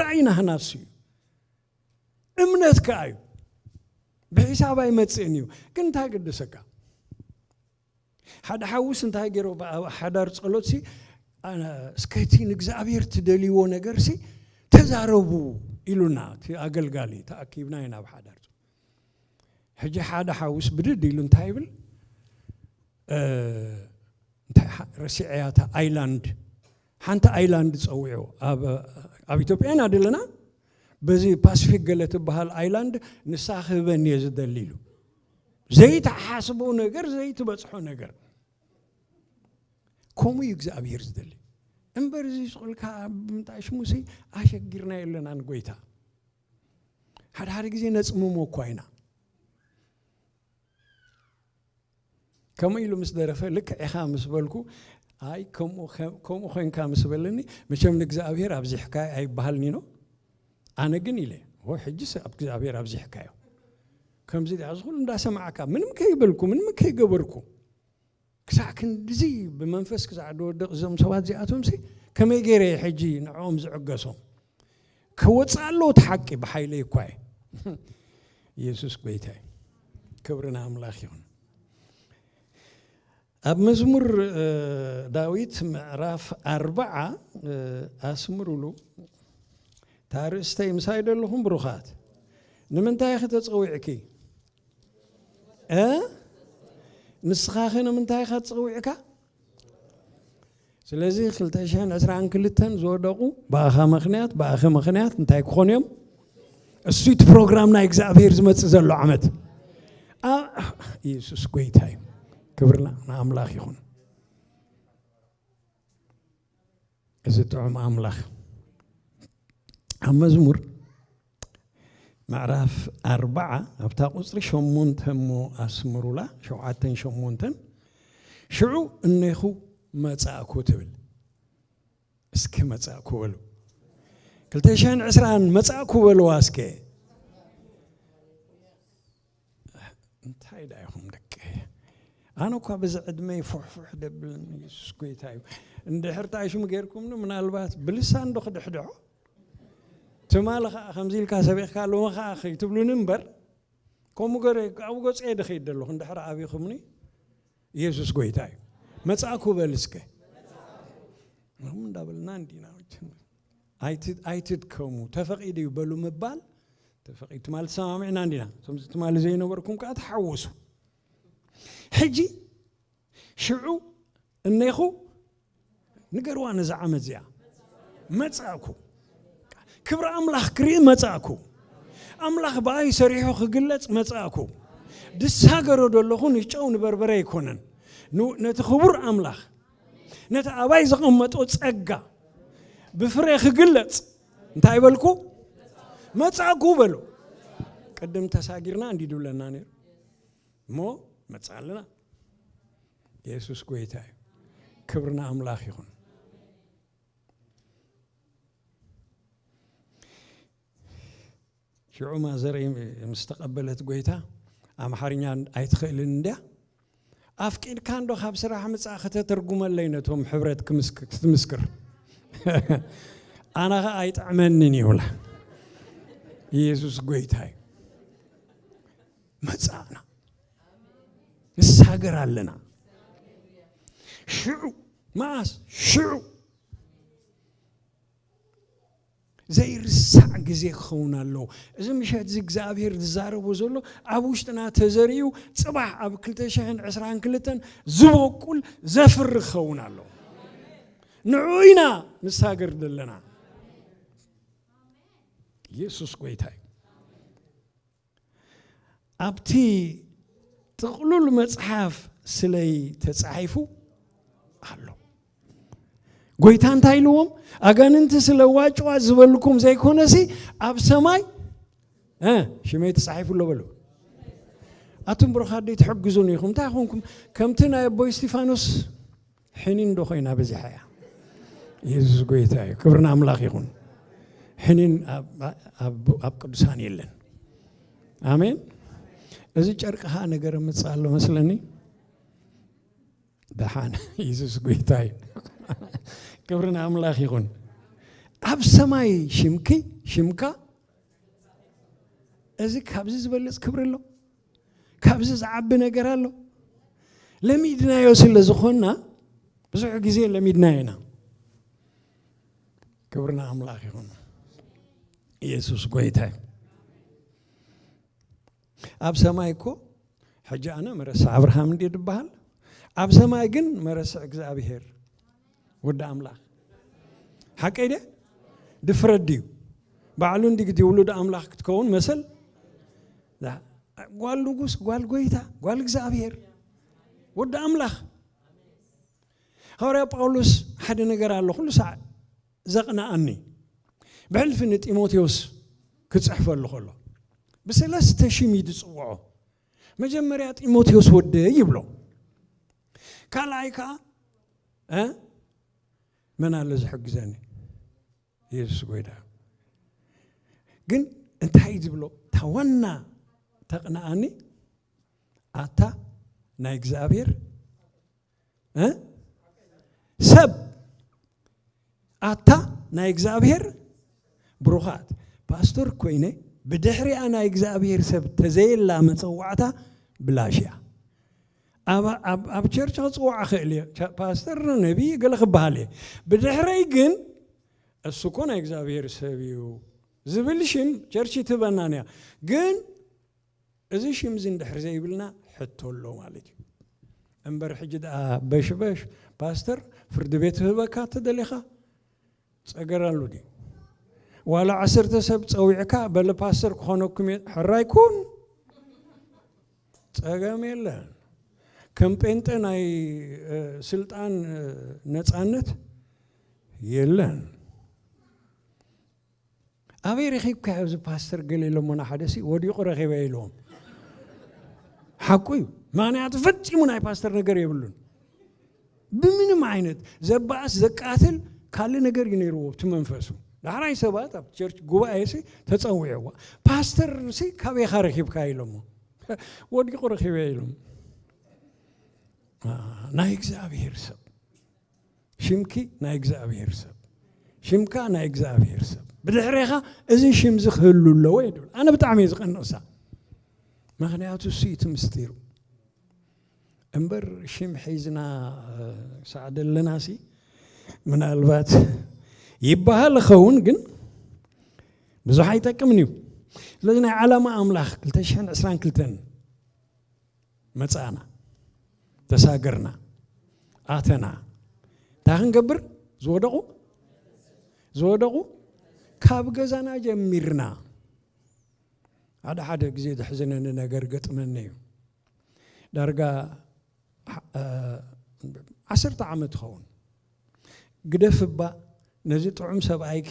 ራእይና ህናሱ እዩ። እምነት ከኣ እዩ ብሒሳብ ኣይመጽእን እዩ። ግን እንታይ ገደሰካ? ሓደ ሓውስ እንታይ ገይሮ ኣብ ሓዳር ጸሎት ሲ እስከቲ ንእግዚኣብሔር ትደልይዎ ነገር ሲ ተዛረቡ ኢሉና እቲ ኣገልጋሊ ተኣኪብና ኢና ኣብ ሓዳር። ሕጂ ሓደ ሓውስ ብድድ ኢሉ እንታይ ይብል እንታይ ረሲዐያ እታ ኣይላንድ ሓንቲ ኣይላንድ ጸዊዑ ኣብ ኢትዮጵያ ኢና ዘለና በዚ ፓስፊክ ገለ ትበሃል ኣይላንድ ንሳ ክህበኒ እየ ዝደሊ ኢሉ ዘይትሓስቦ ነገር ዘይትበፅሖ ነገር ከምኡ እዩ እግዚኣብሄር ዝደሊ እምበር እዚ ስቁልካ ብምንታይ ሽሙሲ ኣሸጊርና የለና ንጎይታ ሓደ ሓደ ግዜ ነፅምሞ እኳ ኢና ከምኡ ኢሉ ምስ ደረፈ ልክዕ ኢኻ ምስ በልኩ ኣይ ከምኡ ኮይንካ ምስ በለኒ መቸም ንእግዚኣብሔር ኣብዚሕካ ኣይበሃልኒ ኖ ኣነ ግን ኢለ ሕጅስ ኣብ እግዚኣብሔር ኣብዚሕካዮ ከምዚ ዲኣ ዝኩሉ እንዳሰማዕካ ምንም ከይበልኩ ምንም ከይገበርኩ ክሳዕ ክንድዚ ብመንፈስ ክሳዕ ዝወድቕ እዞም ሰባት እዚኣቶም ሲ ከመይ ገይረ ሕጂ ንዕኦም ዝዕገሶም ክወፅእ ኣለዎ እቲ ሓቂ ብሓይለይ እኳ እየ ኢየሱስ ጎይታ እዩ ክብሪ ንኣምላኽ ይኹን ኣብ መዝሙር ዳዊት ምዕራፍ ኣርባዓ ኣስምሩሉ። ታርእስተይ ምሳይ ደለኹም ብሩኻት፣ ንምንታይ ኢኺ ተጸዊዕኪ? ንስኻኸ ንምንታይ ኢኻ ተጸዊዕካ? ስለዚ ክልተ ሽሕን ዕስራን ክልተን ዝወደቑ ብኣኻ ምኽንያት ብኣኸ ምኽንያት እንታይ ክኾኑ እዮም? እሱ እቲ ፕሮግራም ናይ እግዚኣብሔር ዝመጽእ ዘሎ ዓመት። ኢየሱስ ጎይታ እዩ። ክብርና ንኣምላኽ ይኹን። እዚ ጥዑም ኣምላኽ ኣብ መዝሙር ምዕራፍ ኣርባዓ ኣብታ ቁፅሪ ሸሞንተ እሞ ኣስምሩላ፣ ሸውዓተን ሸሞንተን። ሽዑ እኔኹ መጻእኩ ትብል። እስኪ መጻእኩ በሉ። ክልተ ሽሕን ዕስራን መጻእኩ በልዋ እስከ። እንታይ ዳ ኢኹም ደቂ? ኣነ እኳ በዚ ዕድመይ ፉሕፉሕ ደብልን ኢየሱስ ጎይታ እዩ። እንድሕር ጣይሽም ጌርኩምኒ ምናልባት ብልሳን ዶ ክድሕድሖ? ትማሊ ኸዓ ከምዚ ኢልካ ሰቢኽካ ሎሚ ኸዓ ኸይትብሉኒ እምበር፣ ከምኡ ገረ ኣብኡ ገጸ እየ ደኸይድ ዘለኹ። እንድሕር ኣቢኹምኒ ኢየሱስ ጎይታ እዩ። መጻእኩ በል እስከ። ከምኡ እንዳበልና እንዲና ኣይትድ- ኣይትድከሙ። ተፈቒዱ እዩ በሉ ምባል ተፈቒዱ ትማሊ ተሰማሚዕና እንዲና። እቶም ትማሊ ዘይነበርኩም ከዓ ተሓወሱ። ሕጂ ሽዑ እኔኹ ንገርዋ ነዛ ዓመት እዚኣ መጻእኩ። ክብሪ ኣምላኽ ክርኢ መጻእኩ። ኣምላኽ ብኣይ ሰሪሑ ክግለጽ መጻእኩ። ድሳገሮ ደለኹ ንጨው ንበርበረ ኣይኮነን። ን- ነቲ ክቡር ኣምላኽ ነቲ ኣባይ ዘቐመጦ ጸጋ ብፍረ ክግለጽ እንታይ በልኩ? መጻእኩ በሉ። ቅድም ተሳጊርና እንዲ ድብለና ነይሩ እሞ መጻ ኣለና። ኢየሱስ ጎይታ እዩ። ክብሪ ንኣምላኽ ይኹን። ሽዑ ማዘረይ ምስ ተቐበለት ጎይታ ኣምሓርኛ ኣይትኽእልን እንድያ፣ ኣፍቂድካ እንዶ ካብ ስራሕ ምጻእ ከተተርጉመለይ ነቶም ሕብረት ክምስክ- ክትምስክር ኣና ኸ ኣይጥዕመንን ይብላ። ኢየሱስ ጎይታ እዩ። መጻእና ንሳገር ኣለና። ሽዑ መዓስ ሽዑ ዘይርሳዕ ግዜ ክኸውን ኣለዎ። እዚ ምሸት እዚ እግዚኣብሔር ዝዛረቦ ዘሎ ኣብ ውሽጥና ተዘሪኡ ጽባሕ ኣብ ክልተ ሽሕን ዕስራን ክልተን ዝበቁል ዘፍሪ ክኸውን ኣለዎ። ንዑ ኢና ንሳገር ዘለና። ኢየሱስ ጎይታ እዩ። ኣብቲ ጥቕሉል መጽሓፍ ስለይ ተጻሒፉ ኣሎ። ጎይታ እንታይ ኢልዎም? ኣጋንንቲ ስለ ዋጭዋ ዝበልኩም ዘይኮነሲ ኣብ ሰማይ እ፣ ሽመይ ተጻሒፉ ኣሎ በሉ። ኣቱም ብሩኻት ደይ ትሕግዙን ኢኹም። እንታይ ኾንኩም? ከምቲ ናይ ኣቦይ እስጢፋኖስ ሕኒን ዶ ኮይና በዚሓ እያ? ኢየሱስ ጎይታ እዩ። ክብሪ ንኣምላኽ ይኹን። ሕኒን ኣብ- ኣብ- ኣብ ቅዱሳን የለን። ኣሜን። እዚ ጨርቂ ኸዓ ነገር ምጽእ ኣሎ መስለኒ። ደሓን ኢየሱስ ጎይታ እዩ። ክብሪ ንኣምላኽ ይኹን። ኣብ ሰማይ ሽምኪ ሽምካ እዚ ካብዚ ዝበልጽ ክብሪ ኣሎ? ካብዚ ዝዓቢ ነገር ኣሎ? ለሚድናዮ ስለ ዝኾንና ብዙሕ ግዜ ለሚድናዮ ኢና። ክብሪ ንኣምላኽ ይኹን። ኢየሱስ ጎይታ እዩ። ኣብ ሰማይ እኮ ሕጂ ኣነ መረሳ ኣብርሃም እንዲ ድበሃል፣ ኣብ ሰማይ ግን መረሳ እግዚኣብሔር ወዲ ኣምላኽ። ሓቀይ ደ ድፍረት ድዩ? ባዕሉ እንዲ ግዲ ውሉድ ኣምላኽ ክትከውን መሰል ዛ- ጓል ንጉስ፣ ጓል ጎይታ፣ ጓል እግዚኣብሔር፣ ወዲ ኣምላኽ። ሃዋርያ ጳውሎስ ሓደ ነገር ኣሎ ኩሉ ሳዕ ዘቕንኣኒ። ብሕልፊ ንጢሞቴዎስ ክጽሕፈሉ ከሎ ብሰለስተ ሽም እዩ ዝጽውዖ። መጀመርያ ጢሞቴዎስ ወደይ ይብሎ። ካልኣይ ከኣ እ መን ኣሎ ዝሕግዘኒ? ኢየሱስ ጎይታ። ግን እንታይ ዝብሎ? እታ ዋና ተቕንኣኒ ኣታ ናይ እግዚኣብሔር እ ሰብ ኣታ ናይ እግዚኣብሔር ብሩኻት። ፓስቶር ኮይነ ብድሕሪኣ ናይ እግዚኣብሔር ሰብ ተዘየላ መጸዋዕታ ብላሽ እያ። ኣብ ቸርች ክፅዋዕ ክእል እየ፣ ፓስተር ነቢይ ገለ ክበሃል እየ። ብድሕረይ ግን እሱ እኮ ናይ እግዚኣብሔር ሰብ እዩ ዝብል ሽም ቸርች ይትበናን እያ። ግን እዚ ሽም እዚ እንድሕር ዘይብልና ሕቶ ኣሎ ማለት እዩ። እምበር ሕጂ ደኣ በሽበሽ ፓስተር ፍርዲ ቤት ህበካ ተደሊኻ ጸገር ኣሉ ድዩ? ዋላ ዓሰርተ ሰብ ጸዊዕካ በለ ፓስተር ክኾነኩም እየ፣ ሕራይ ኩን፣ ጸገም የለን። ከም ጴንጠ ናይ ስልጣን ነጻነት የለን። ኣበይ ረኺብካዮ እዚ ፓስተር ገለ ኢሎሞና፣ ሓደ ሲ ወዲቑ ረኺበ ኢልዎም። ሓቁ እዩ። ምኽንያቱ ፈጺሙ ናይ ፓስተር ነገር የብሉን። ብምንም ዓይነት ዘባእስ ዘቃትል ካልእ ነገር እዩ ነይርዎ እቲ መንፈሱ። ዳሕራይ ሰባት ኣብ ቸርች ጉባኤ ሲ ተጸዊዕዋ፣ ፓስተር ሲ ካበይኻ ረኺብካ ኢሎሞ። ወዲቑ ረኺበ ኢሎም። ናይ እግዚኣብሔር ሰብ ሽምኪ ናይ እግዚኣብሔር ሰብ፣ ሽምካ ናይ እግዚኣብሔር ሰብ፣ ብድሕሬኻ እዚ ሽም እዚ ክህሉ ኣለዎ እየ ድብል። ኣነ ብጣዕሚ እየ ዝቐንቕሳ። ምኽንያቱ እሱ እዩ እቲ ምስጢሩ። እምበር ሽም ሒዝና ሳዕ ደለና ሲ ምናልባት ይበሃል ኸውን፣ ግን ብዙሕ ኣይጠቅምን እዩ። ስለዚ ናይ ዓላማ ኣምላኽ ክልተ ሽሕን ዕስራን ክልተን መጻእና፣ ተሳገርና፣ ኣተና። እንታይ ክንገብር? ዝወደቑ ዝወደቑ ካብ ገዛና ጀሚርና። ሓደ ሓደ ግዜ ዘሕዝነኒ ነገር ገጥመኒ እዩ። ዳርጋ ዓሰርተ ዓመት ኸውን ግደፍ እባ ነዚ ጥዑም ሰብኣይኪ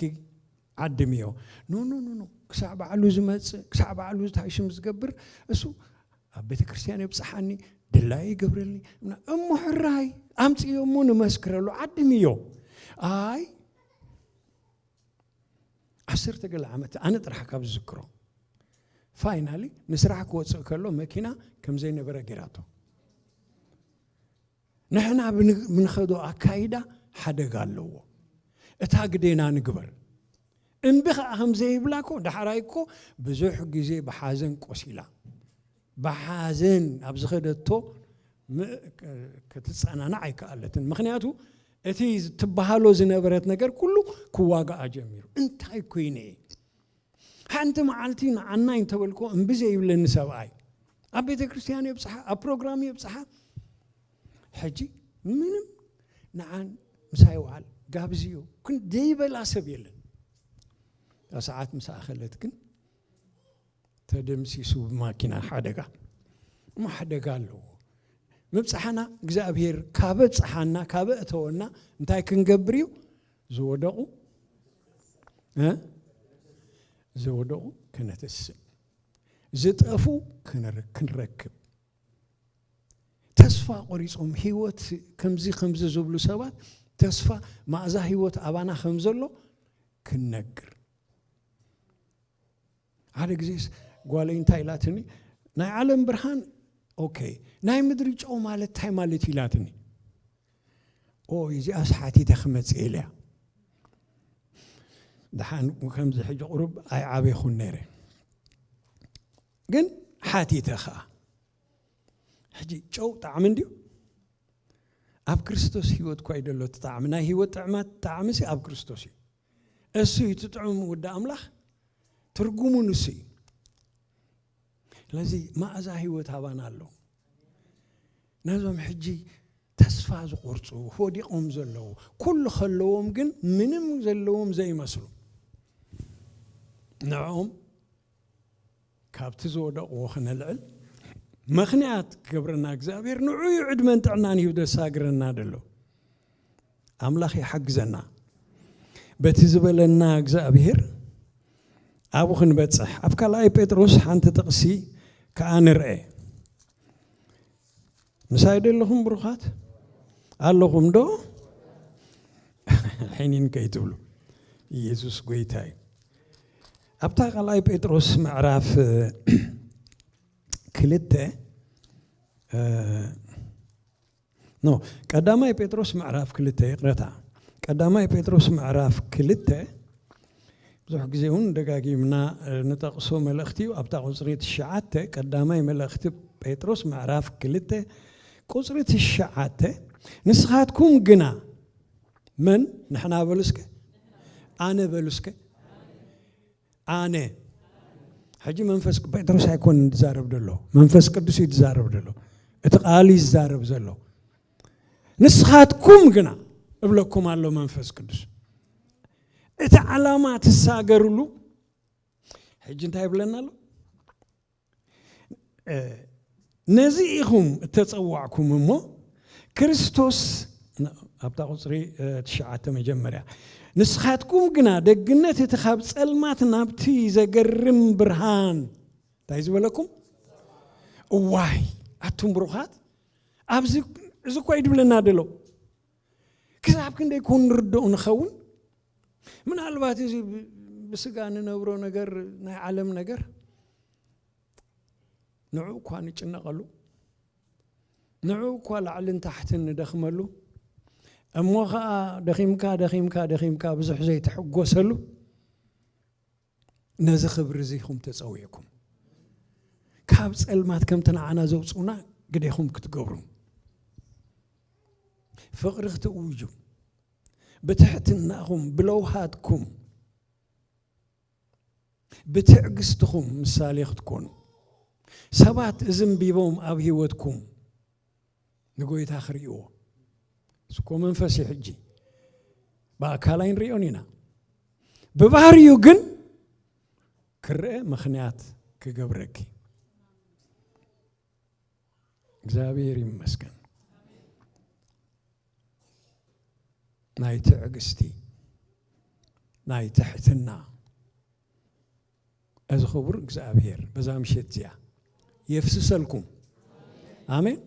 ዓድምዮ። ኖ ኖ ኖ ኖ፣ ክሳዕ ባዕሉ ዝመጽእ፣ ክሳዕ ባዕሉ እንታይ ሽም ዝገብር፣ እሱ ኣብ ቤተ ክርስቲያን የብጽሓኒ፣ ድላዩ ይገብረልኒ። እሞ ሕራይ ኣምጽዮ እሞ ንመስክረሉ፣ ዓድምዮ። ኣይ ዓሰርተ ገለ ዓመት ኣነ ጥራሕ ካብ ዝዝክሮ። ፋይናሊ ንስራሕ ክወፅእ ከሎ መኪና ከም ዘይነበረ ገይራቶ። ንሕና ብንኸዶ ኣካይዳ ሓደጋ ኣለዎ። እታ ግዴና ንግበር። እምቢ ከዓ ከም ዘይብላ እኮ ዳሕራይ እኮ ብዙሕ ግዜ ብሓዘን ቆሲላ፣ ብሓዘን ኣብ ዝኸደቶ ክትፀናናዕ ኣይከኣለትን። ምክንያቱ እቲ ትበሃሎ ዝነበረት ነገር ኩሉ ክዋጋኣ ጀሚሩ። እንታይ ኮይነ እየ? ሓንቲ መዓልቲ ንዓናይ እንተበልኮ እምቢ ዘይብለኒ ሰብኣይ፣ ኣብ ቤተ ክርስቲያን የብፅሓ፣ ኣብ ፕሮግራም የብፅሓ። ሕጂ ምንም ንዓን ምሳይ ውዓል ጋብዝዮ ክንደይበላ ሰብ የለን። እታ ሰዓት ምስ ኣኸለት ግን ተደምሲሱ ብማኪና ሓደጋ። እሞ ሓደጋ ኣለዎ። ምብፅሓና እግዚኣብሔር ካበ ፀሓና፣ ካበ እተወና እንታይ ክንገብር እዩ? ዝወደቑ ዝወደቑ ክነተስእ፣ ዝጠፉ ክንረክብ። ተስፋ ቆሪጾም ህይወት ከምዚ ከምዚ ዝብሉ ሰባት ተስፋ ማእዛ ህይወት ኣባና ከም ዘሎ ክንነግር። ሓደ ግዜስ ጓለይ እንታይ ኢላትኒ፣ ናይ ዓለም ብርሃን ኦኬ፣ ናይ ምድሪ ጨው ማለት እንታይ ማለት ኢላትኒ። ኦ እዚኣስ ሓቲተ ክመጽእ ኢለያ። ደሓን ከምዚ ሕጂ ቁሩብ ኣይዓበኹን ነይረ፣ ግን ሓቲተ ኸኣ። ሕጂ ጨው ጣዕሚ እንድዩ። ኣብ ክርስቶስ ህይወት እኳ እዩ ደሎ እቲ ጣዕሚ። ናይ ህይወት ጥዕማት ጣዕሚ ሲ ኣብ ክርስቶስ እዩ። እሱ እዩ እቲ ጥዑም ወዲ ኣምላኽ፣ ትርጉሙ ንሱ እዩ። ስለዚ መኣዛ ህይወት ኣባና ኣሎ። ነዞም ሕጂ ተስፋ ዝቆርጹ፣ ወዲቖም ዘለዉ፣ ኩሉ ከለዎም ግን ምንም ዘለዎም ዘይመስሉ፣ ንዕኦም ካብቲ ዝወደቕዎ ክነልዕል ምኽንያት ክገብረና እግዚኣብሔር ንዑ እዩ ዕድመን ጥዕናን ሂቡ ዘሳግረና ዘሎ። ኣምላኽ ይሓግዘና። በቲ ዝበለና እግዚኣብሔር ኣብኡ ክንበጽሕ። ኣብ ካልኣይ ጴጥሮስ ሓንቲ ጥቕሲ ከኣ ንርአ። ምሳይ ዶ ኣለኹም ብሩኻት? ኣለኹም ዶ? ሕኒን ከይትብሉ። ኢየሱስ ጎይታ እዩ። ኣብታ ካልኣይ ጴጥሮስ ምዕራፍ ክልተ፣ እ፣ ኖ፣ ቀዳማይ ጴጥሮስ ምዕራፍ ክልተ፣ ይቕረታ። ቀዳማይ ጴጥሮስ ምዕራፍ ክልተ፣ ብዙሕ ግዜ እውን ደጋጊምና፣ እ፣ ንጠቕሶ መልእኽቲ እዩ። ኣብታ ቁጽሪ ትሽዓተ፣ ቀዳማይ መልእኽቲ ጴጥሮስ ምዕራፍ ክልተ፣ ቁፅሪ ትሽዓተ፣ ንስኻትኩም ግና፣ መን? ንሕና በሉ እስከ። ኣነ በሉ እስከ። ኣነ። ሕጂ መንፈስ ቅ-፣ ጴጥሮስ ኣይኮን ዝዛረብ ዘሎ፣ መንፈስ ቅዱስ እዩ ዝዛረብ ዘሎ። እቲ ቃል እዩ ዝዛረብ ዘሎ። ንስኻትኩም ግና እብለኩም ኣሎ መንፈስ ቅዱስ፣ እቲ ዓላማ ትሳገርሉ። ሕጂ እንታይ ይብለና ኣሎ? እ፣ ነዚ ኢኹም እተጸዋዕኩም እሞ ክርስቶስ፣ ን-፣ ኣብታ ቁጽሪ፣ እ፣ ትሽዓተ መጀመርያ፣ "ንስኻትኩም ግና ደግነት እቲ ካብ ጸልማት ናብቲ ዘገርም ብርሃን" እንታይ ዝበለኩም? እዋይ፣ ኣቱም ብሩኻት፣ ኣብዚ፣ እዚ እኮ እዩ ድብለና ደሎ። ክሳብ ክንደይ ኮን ንርድኦ ንኸውን? ምናልባት እዚ ብ-፣ ብስጋ ንነብሮ ነገር፣ ናይ ዓለም ነገር፣ ንዑ እኳ ንጭነቐሉ፣ ንዑ እኳ ላዕልን ታሕትን ንደኽመሉ፣ እሞ ኸኣ ደኺምካ፣ ደኺምካ፣ ደኺምካ ብዙሕ ዘይትሕጎሰሉ፣ ነዚ ክብሪ እዚ ኢኹም ተጸዊዕኩም። ካብ ጸልማት ከምቲ ንዓና ዘውጽኡና ግዴኹም ክትገብሩ። ፍቕሪ ክትእውጁ፣ ብትሕትናኹም፣ ብለውሃትኩም፣ ብትዕግስትኹም ምሳሌ ክትኮኑ፣ ሰባት እዚ ኣንቢቦም ኣብ ህይወትኩም ንጎይታ ክርእይዎ። እሱ እኮ መንፈስ እዩ። ሕጂ ብኣካል ኣይንርእዮን ኢና፣ ብባህሪኡ ግን ክረአ ምኽንያት ክገብረኪ። እግዚኣብሔር ይመስገን። ናይ ትዕግስቲ፣ ናይ ትሕትና፣ እዚ ክቡር እግዚኣብሔር በዛ ምሸት እዚኣ የፍስሰልኩም። ኣሜን።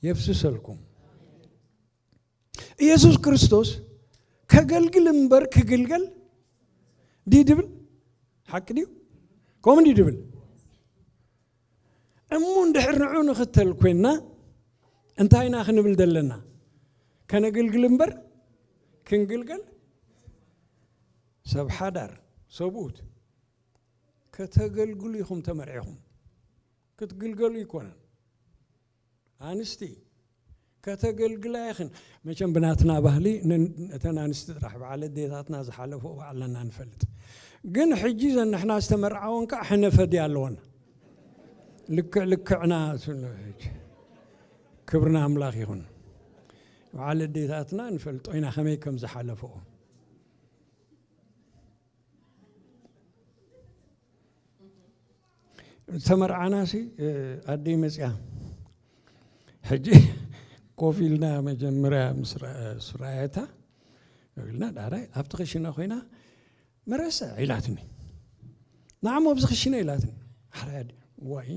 የፍስሰልኩም። ኢየሱስ ክርስቶስ ከገልግል እምበር ክግልገል ድዩ ድብል? ሓቂ ድዩ? ከምኡ ድዩ ድብል? እሞ እንድሕር ንዑ ንኽተል ኮይንና፣ እንታይ ኢና ክንብል ዘለና? ከነግልግል እምበር ክንግልገል? ሰብ ሓዳር፣ ሰብኡት፣ ከተገልግሉ ኢኹም ተመርዒኹም። ክትግልገሉ ኣይኮነን። ኣንስቲ፣ ከተገልግላ ኢኽን። መቸም ብናትና ባህሊ ን-፣ እተን ኣንስቲ ጥራሕ በዓል ኣዴታትና ዝሓለፈኦ ባዕልና ንፈልጥ። ግን ሕጂ ዘን ንሕና ዝተመርዓወን ከዓ ሕነ ፈድያ ኣለወን። ልክዕ ልክዕና ስለ-፣ ክብርና ኣምላኽ ይኹን። በዓል ኣዴታትና ንፈልጦ ኢና ከመይ ከም ዝሓለፈኦ። ዝተመርዓናሲ፣ እ፣ ኣደይ መፅያ። ሕጂ ኮፍ ኢልና መጀመርያ ምስ ረ-፣ ምስ ረኣየታ፣ ኮፍ ኢልና ዳሕራይ ኣብቲ ክሽነ ኮይና፣ "መረሰ?" ኢላትኒ። "ንዓሞ ኣብዚ ክሽነ?" ኢላትኒ። ሓራይ ኣደ፣ "ዋይ?"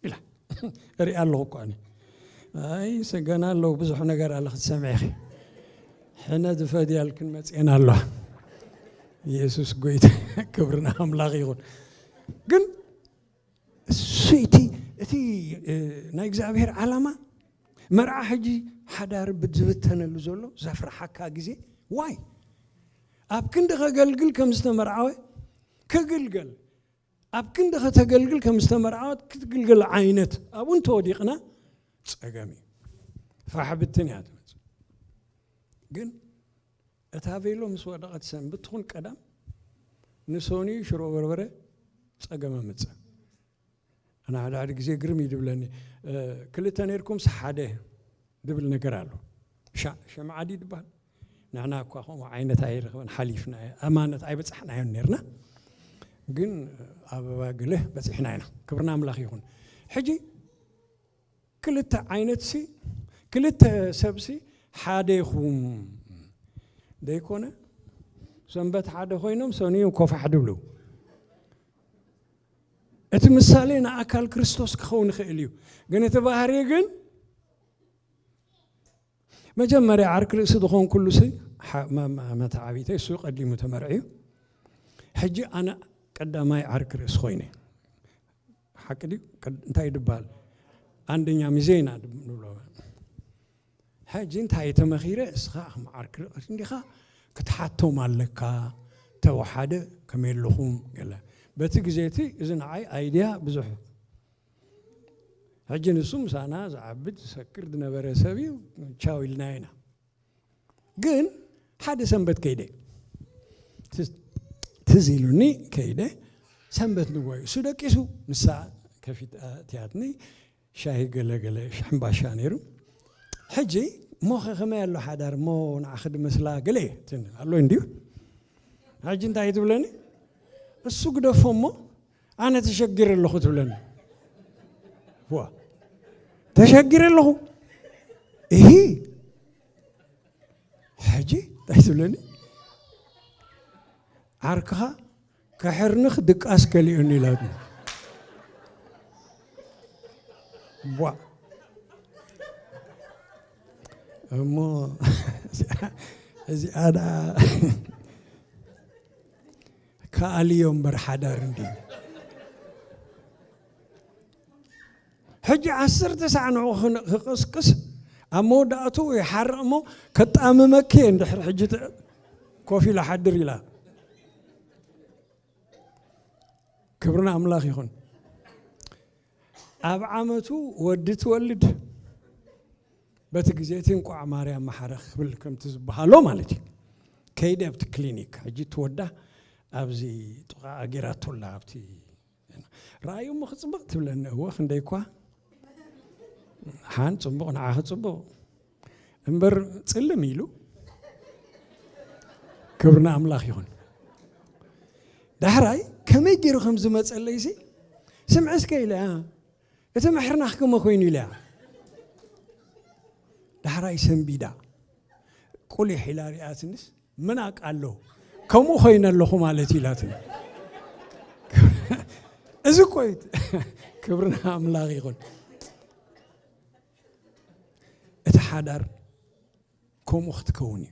ኢላ። እሪኣ ኣለኹ እኮ ኣነ። ኣይ፣ ሰገና ኣለዉ፣ ብዙሕ ነገር ኣለ ክትሰምዒ ኢኺ። ሕነ ዝፈድያልክን መፅኤን ኣለዋ። ኢየሱስ ጎይታ፣ ክብሪ ንኣምላኽ ይኹን። ግን እሱ እቲ፣ እቲ፣ እ፣ ናይ እግዚኣብሔር ዓላማ፣ መርዓ ሕጂ ሓዳር ብ-፣ ዝብተነሉ ዘሎ ዘፍርሓካ ግዜ፣ ዋይ፣ ኣብ ክንዲ ከገልግል ከም ዝተመርዓወ፣ ከግልገል፣ ኣብ ክንዲ ከተገልግል ከም ዝተመርዓወት ክትግልገል ዓይነት ኣብኡ እንተወዲቕና ጸገም እዩ። ፋሕ ብትን እያ ትመጽእ። ግን እታ ቬሎ ምስ ወደቐት ሰንብት ትኹን ቀዳም ንሶኒ ሽሮ በርበረ ጸገም ኣምጽእ። ኣነ ሓደ ሓደ ግዜ ግርም እዩ ድብለኒ። እ፣ ክልተ ነርኩምስ ሓደ ድብል ነገር ኣሎ። ሻ-፣ ሸምዓ ድዩ ድበሃል? ንሕና እኳ ከምኡ ዓይነት ኣይረኽበን ሓሊፍና፣ ኣማነት ኣይበጻሕናዮን ነርና። ግን ኣበባ ግልህ በጺሕና ኢና። ክብርና ኣምላኽ ይኹን። ሕጂ ክልተ ዓይነትሲ፣ ክልተ ሰብሲ ሓደ ይኹም ደይኮነ? ሰንበት ሓደ ኮይኖም ሰኑይ ኮፋሕ ድብሉ። እቲ ምሳሌ ንኣካል ክርስቶስ ክኸውን ይኽእል እዩ። ግን እቲ ባህሪ ግን መጀመርያ ዓርኪ ርእሲ ዝኾንኩሉ ሲ፣ ሓ-፣ መ-፣ መ-፣ መተዓቢተይ እሱ ቀዲሙ ተመርዕዩ። ሕጂ ኣነ ቀዳማይ ዓርኪ ርእሲ ኮይነ። ሓቂ ድዩ? ቀድ-፣ እንታይ ድበሃል? ኣንደኛ ሚዜ ኢና ድብ-፣ ንብሎ። ሕጂ እንታይ ተመኺረ? እስኻ ከም ዓርኪ ርእሲ እንዲኻ ክትሓቶም ኣለካ። ተወሓደ ከመይ ኣለኹም? ገለ። በቲ ግዜ እቲ እዚ ንዓይ ኣይድያ ብዙሕ ሕጂ ንሱ ምሳና ዝዓብድ ዝሰክር ዝነበረ ሰብ እዩ። ቻው ኢልናዮ ኢና። ግን ሓደ ሰንበት ከይደ፣ ትዝ ኢሉኒ፣ ከይደ። ሰንበት ንግሆ እዩ እሱ ደቂሱ፣ ንሳ ከፊት ኣትያትኒ። ሻሂ ገለገለ ሕምባሻ ነይሩ። ሕጂ እሞኸ ከመይ ኣሎ ሓዳር እሞ ንዓኺ ድመስላ ገለ እየ ትብል ኣሎ እንድዩ። ሕጂ እንታይ ትብለኒ? እሱ ግደፎ እሞ ኣነ ተሸጊረ ኣለኹ ትብለኒ። ዋ፣ ተሸጊረ ኣለኹ። እሂ፣ ሕጂ እንታይ ትብለኒ? ዓርክኻ ከሕርንኽ ድቃስ ከሊኡኒ ኢላትኒ። ቧ። እሞ እዚኣ ደኣ ከኣልዮ እምበር ሓዳር እንድዩ። ሕጂ ዓሰርተ ሳዕ ንዕኡ ክን-፣ ክቕስቅስ ኣብ መወዳእትኡ ይሓርቕ እሞ ከጣምመኪ እየ እንድሕር ሕጂ ት-፣ ኮፍ ኢለ ሓድር ኢላ። ክብሪ ንኣምላኽ ይኹን። ኣብ ዓመቱ ወዲ ትወልድ፣ በቲ ግዜ እቲ እንቋዕ ማርያም መሓረኽ ክብል ከምቲ ዝበሃሎ ማለት እዩ። ከይደ ኣብቲ ክሊኒክ፣ ሕጂ እቲ ወዳ ኣብዚ ጥቓኣ ጌራቶ ኣላ፣ ኣብቲ ርኣዩ እሞ ክጽብቕ ትብለኒ። እወ፣ ክንደይ እኳ ሓን ጽቡቕ፣ ንዓኺ ጽቡቕ እምበር ጽልም ኢሉ። ክብሪ ንኣምላኽ ይኹን። ዳሕራይ ከመይ ገይሩ ከም ዝመጸለይሲ፣ ስምዒ እስከ ኢለያ፣ እቲ ምሕርናኽ ከመ ኮይኑ ኢለያ። ዳሕራይ ሰንቢዳ፣ ቁሊሕ ኢላ ሪኣትንስ፣ ምን ኣቃሎ፣ ከምኡ ኮይነ ኣለኹ ማለት እዩ ኢላትኒ። እዚ እኮ እዩ። ክብሪ ንኣምላኽ ይኹን። እቲ ሓዳር ከምኡ ክትከውን እዩ።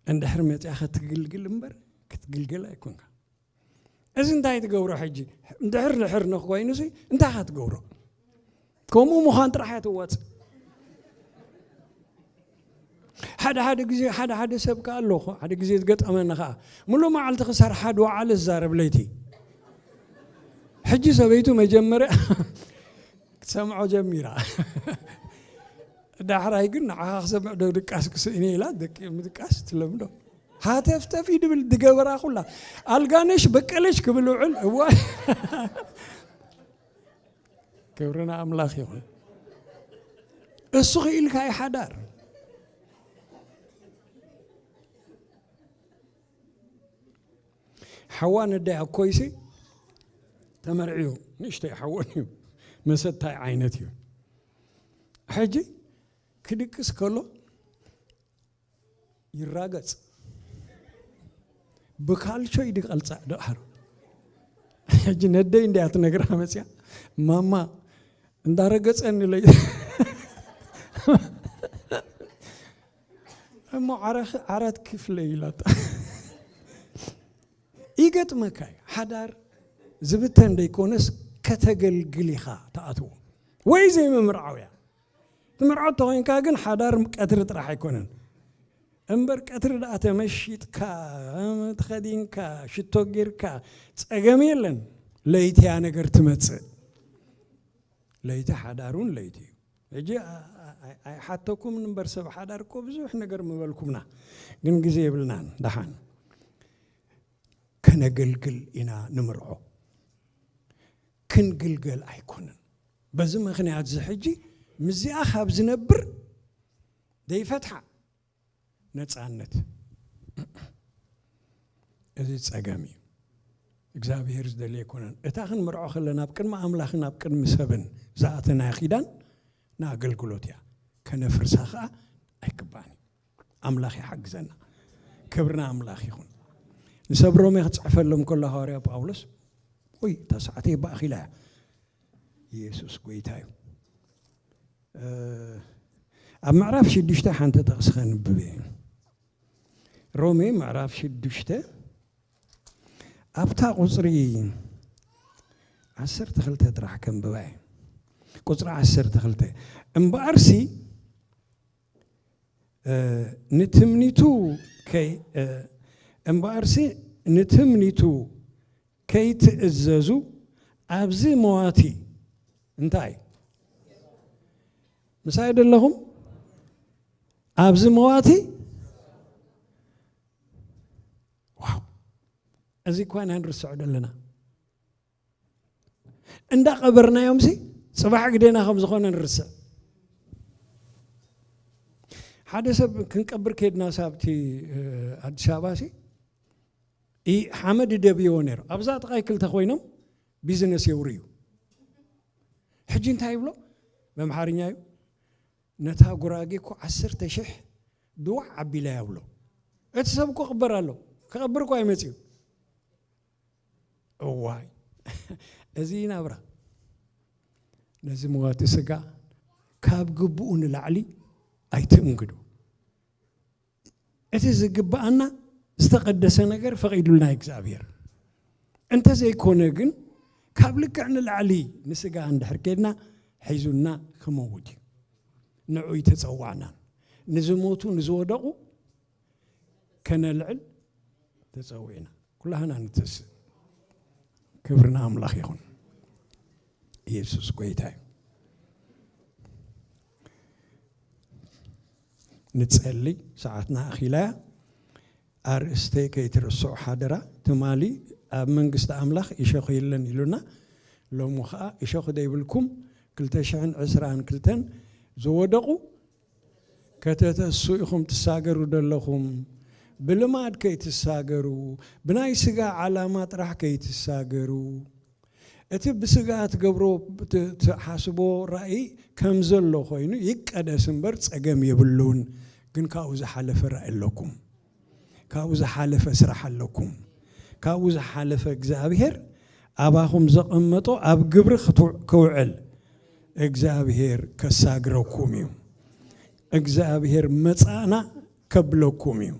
እንድሕር መጺኣ ክትግልግል እምበር ክትግልገል ኣይኮንካ። እዚ እንታይ ትገብሮ ሕጂ? እንድሕር ንሕር ንኾይኑሲ እንታይ ኢኻ ትገብሮ? ከምኡ ምዃን ጥራሕ እያ ትዋጽእ። ሓደ ሓደ ግዜ፣ ሓደ ሓደ ሰብ ከኣ ኣሎ እኮ፣ ሓደ ግዜ ዝገጠመኒ ከኣ፣ ምሉእ መዓልቲ ክሰርሓ ድወዓለ ዝዛረብ ለይቲ። ሕጂ ሰበይቱ መጀመርያ ክትሰምዖ ጀሚራ። ዳሕራይ ግን ንዓኻ ክሰምዕ ዶ ድቃስ ክስእን እየ ኢላ፣ ደቂ ምድቃስ ትለምዶ። ሃተፍተፍ እዩ ድብል ድገበራ ኩላ። ኣልጋነሽ በቀለሽ ክብል ውዕል፣ እዋይ። ክብሪ ንኣምላኽ ይኹን። እሱ ክኢልካ እዩ ሓዳር። ሓዋ ነዳይ ኣኮይሲ ተመርዕዩ፣ ንእሽተይ ሓወን እዩ፣ መሰታይ ዓይነት እዩ። ሕጂ ክድቅስ ከሎ ይራገጽ። ብካልቾ እዩ ድቐልጻ ደኣሩ። ሕጂ ነደይ እንድያ ትነግራ መጽያ፣ "ማማ እንዳረገጸኒ ለይ-" እሞ ዓረኽ-፣ ዓራት ክፍለ ኢላታ። ይገጥመካ እዩ። ሓዳር ዝብተን ደይኮነስ ከተገልግል ኢኻ ትኣትዎ። ወይ ዘይምምርዓው እያ። ትምርዖ እንተኾይንካ ግን ሓዳር ቀትሪ ጥራሕ ኣይኮነን። እምበር ቀትሪ ደኣ ተመሺጥካ፣ ተኸዲንካ፣ ሽቶ ጌርካ፣ ጸገም የለን። ለይቲ እያ ነገር ትመጽእ። ለይቲ ሓዳር እውን ለይቲ እዩ። ሕጂ ኣ-፣ ኣ-፣ ኣይ-፣ ኣይሓተኩምን እምበር ሰብ ሓዳር እኮ ብዙሕ ነገር ምበልኩምና። ግን ግዜ የብልናን። ደሓን ከነገልግል ኢና ንምርዖ። ክንግልገል ኣይኮነን። በዚ ምኽንያት እዚ ሕጂ ምስዚኣ ካብ ዝነብር ዘይፈትሓ ነጻነት። እዚ ጸገም እዩ። እግዚኣብሄር ዝደልዮ ኣይኮነን። እታ ክንምርዖ ከለና ኣብ ቅድሚ ኣምላኽን ኣብ ቅድሚ ሰብን ዝኣተናያ ኪዳን ንኣገልግሎት እያ። ከነፍርሳ ኸኣ ኣይግባእን እዩ። ኣምላኽ ይሓግዘና። ክብሪ ንኣምላኽ ይኹን። ንሰብ ሮሜ ክጽሕፈሎም ከሎ ሃዋርያ ጳውሎስ፣ ኦይ፣ እታ ሰዓተይ ባእኺላ እያ። ኢየሱስ ጎይታ እዩ። እ፣ ኣብ ምዕራፍ ሽዱሽተ ሓንቲ ጥቕሲ ከንብብ እየ። ሮሜ ምዕራፍ ሽዱሽተ ኣብታ ቁጽሪ ዓሰርተ ክልተ ጥራሕ ከንብባ እየ። ቁጽሪ ዓሰርተ ክልተ። እምበኣርሲ፣ እ፣ ንትምኒቱ ከይ-፣ እ፣ እምበኣርሲ ንትምኒቱ ከይትእዘዙ ኣብዚ መዋቲ እንታይ? ምሳይ ደለኹም? ኣብዚ መዋቲ? ዋው! እዚ እኳ ኢና ንርስዖ ዘለና። እንዳቐበርናዮምሲ ጽባሕ ግደና ከም ዝኾነ ንርስዕ። ሓደ ሰብ ክንቀብር ከድና ሳብቲ፣ እ፣ ኣዲስ ኣበባ ሲ፣ ኢ-፣ ሓመድ ይደብይዎ ነይሩ። ኣብዛ ጥቓይ ክልተ ኮይኖም ቢዝነስ የውርዩ። ሕጂ እንታይ ይብሎ? በምሓርኛ እዩ። ነታ ጉራጌ እኮ ዓሰርተ ሽሕ ድዋዕ ኣቢላ ይብሎ። እቲ ሰብ እኮ ክቕበር ኣሎ። ክቐብር እኮ ኣይመጽዩ። እዋይ፣ እዚ ናብራ። ነዚ መዋቲ ስጋ ካብ ግብኡ ንላዕሊ ኣይትእንግዱ። እቲ ዝግብኣና ዝተቐደሰ ነገር ፈቒዱልና እግዚኣብሔር። እንተዘይኮነ ግን፣ ካብ ልክዕ ንላዕሊ ንስጋ እንድሕር ኬድና፣ ሒዙና ክመውት እዩ። ንዑ ይተጸዋዕናን። ንዝሞቱ፣ ንዝወደቑ ከነልዕል ተጸዊዕና። ኩላህና ንተስእ። ክብሪ ንኣምላኽ ይኹን። ኢየሱስ ጎይታ እዩ። ንጸሊ፣ ሰዓትና ኣኺላ እያ። ኣርእስተይ ከይትርስዑ ሓደራ። ትማሊ ኣብ መንግስቲ ኣምላኽ እሾኽ የለን ኢሉና፣ ሎሚ ኸኣ እሾኽ ዘይብልኩም ክልተ ሽሕን ዕስራን ክልተን ዝወደቑ ከተተሱ ኢኹም ትሳገሩ ዘለኹም። ብልማድ ከይትሳገሩ፣ ብናይ ስጋ ዓላማ ጥራሕ ከይትሳገሩ። እቲ ብስጋ ትገብሮ፣ ት-፣ ትሓስቦ ራእይ ከም ዘሎ ኮይኑ ይቀደስ እምበር ጸገም የብሉን። ግን ካብኡ ዝሓለፈ ራእይ ኣለኩም። ካብኡ ዝሓለፈ ስራሕ ኣለኩም። ካብኡ ዝሓለፈ እግዚኣብሔር ኣባኹም ዘቐመጦ ኣብ ግብሪ ክትው-፣ ክውዕል እግዚኣብሔር ከሳግረኩም እዩ። እግዚኣብሔር መጻእና ከብለኩም እዩ።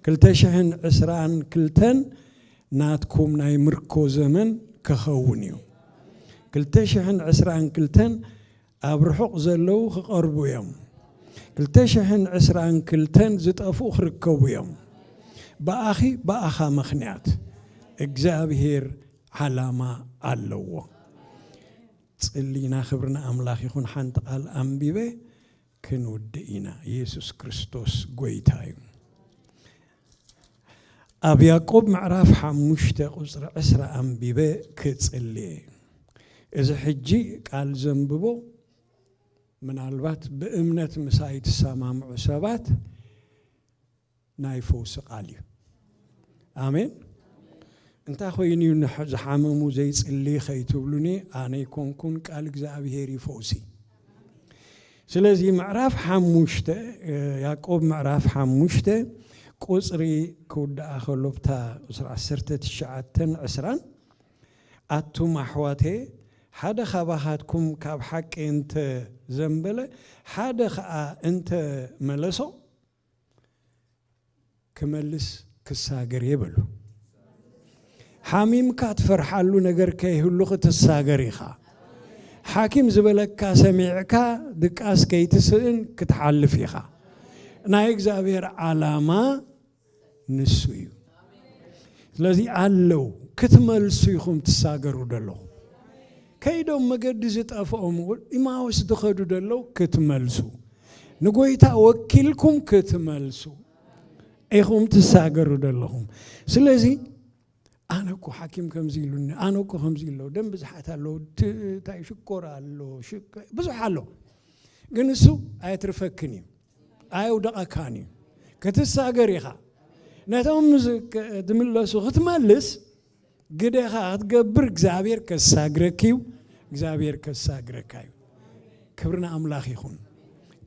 ክልተ ሽሕን ዕስራን ክልተን ናትኩም ናይ ምርኮ ዘመን ክኸውን እዩ። ክልተ ሽሕን ዕስራን ክልተን ኣብ ርሑቕ ዘለዉ ክቐርቡ እዮም። ክልተ ሽሕን ዕስራን ክልተን ዝጠፍኡ ክርከቡ እዮም። ብኣኺ፣ ብኣኻ ምኽንያት እግዚኣብሔር ዓላማ ኣለዎ። ጽሊና፣ ክብሪ ንኣምላኽ ይኹን። ሓንቲ ቃል ኣንቢበ ክንውድእ ኢና። ኢየሱስ ክርስቶስ ጎይታ እዩ። ኣብ ያዕቆብ ምዕራፍ ሓሙሽተ ቁጽሪ ዕስራ ኣንቢበ ክጽልየ። እዚ ሕጂ ቃል ዘንብቦ፣ ምናልባት ብእምነት ምሳይ ትሰማምዑ ሰባት፣ ናይ ፈውሲ ቃል እዩ። ኣሜን። እንታይ ኮይኑ እዩ ንሕ-፣ ዝሓመሙ ዘይጽሊ ከይትብሉኒ፣ ኣነ ይኮንኩን፣ ቃል እግዚኣብሔር እዩ ፈውሲ። ስለዚ ምዕራፍ ሓሙሽተ፣ እ፣ ያዕቆብ ምዕራፍ ሓሙሽተ ቁጽሪ ክውድኣ ከሎ፣ ብታ ቁጽሪ ዓሰርተ ትሽዓተን ዕስራን፣ ኣቱም ኣሕዋተየ፣ ሓደ ካባኻትኩም ካብ ሓቂ እንተ ዘንበለ፣ ሓደ ኸኣ እንተ መለሶ፣ ክመልስ ክሳገር እየ በሉ። ሓሚምካ ትፈርሓሉ ነገር ከይህሉ ክትሳገር ኢኻ። ሓኪም ዝበለካ ሰሚዕካ ድቃስ ከይትስእን ክትሓልፍ ኢኻ። ናይ እግዚኣብሔር ዓላማ ንሱ እዩ። ስለዚ ኣለዉ ክትመልሱ ኢኹም ትሳገሩ ዘለኹም። ከይዶም መገዲ ዝጠፍኦም፣ ኢማውስ ዝኸዱ ዘለዉ ክትመልሱ፣ ንጎይታ ወኪልኩም ክትመልሱ ኢኹም ትሳገሩ ዘለኹም። ስለዚ ኣነ እኮ ሓኪም ከምዚ ኢሉኒ፣ ኣነ እኮ ከምዚ ኣሎ፣ ደም ብዝሓት ኣሎ፣ ት-፣ እንታይ ሽኮር ኣሎ፣ ሽክ-፣ ብዙሕ ኣሎ። ግን እሱ ኣየትርፈክን እዩ፣ ኣየውደቐካን እዩ። ክትሳገር ኢኻ። ነቶም ዝ-፣ ክ-፣ ዝምለሱ ክትመልስ ግደኻ ክትገብር እግዚኣብሔር ከሳግረክ እዩ፣ እግዚኣብሔር ከሳግረካ እዩ። ክብሪ ንኣምላኽ ይኹን።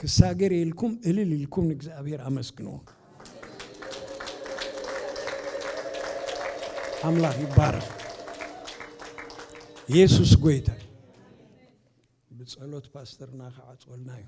ክሳገር ኢልኩም እልል ኢልኩም ንእግዚኣብሔር ኣመስግንዎ። ኣምላኽ ይባረኽ። ኢየሱስ ጎይታ እዩ። ብጸሎት ፓስተርና ክዓጽወልና እዩ።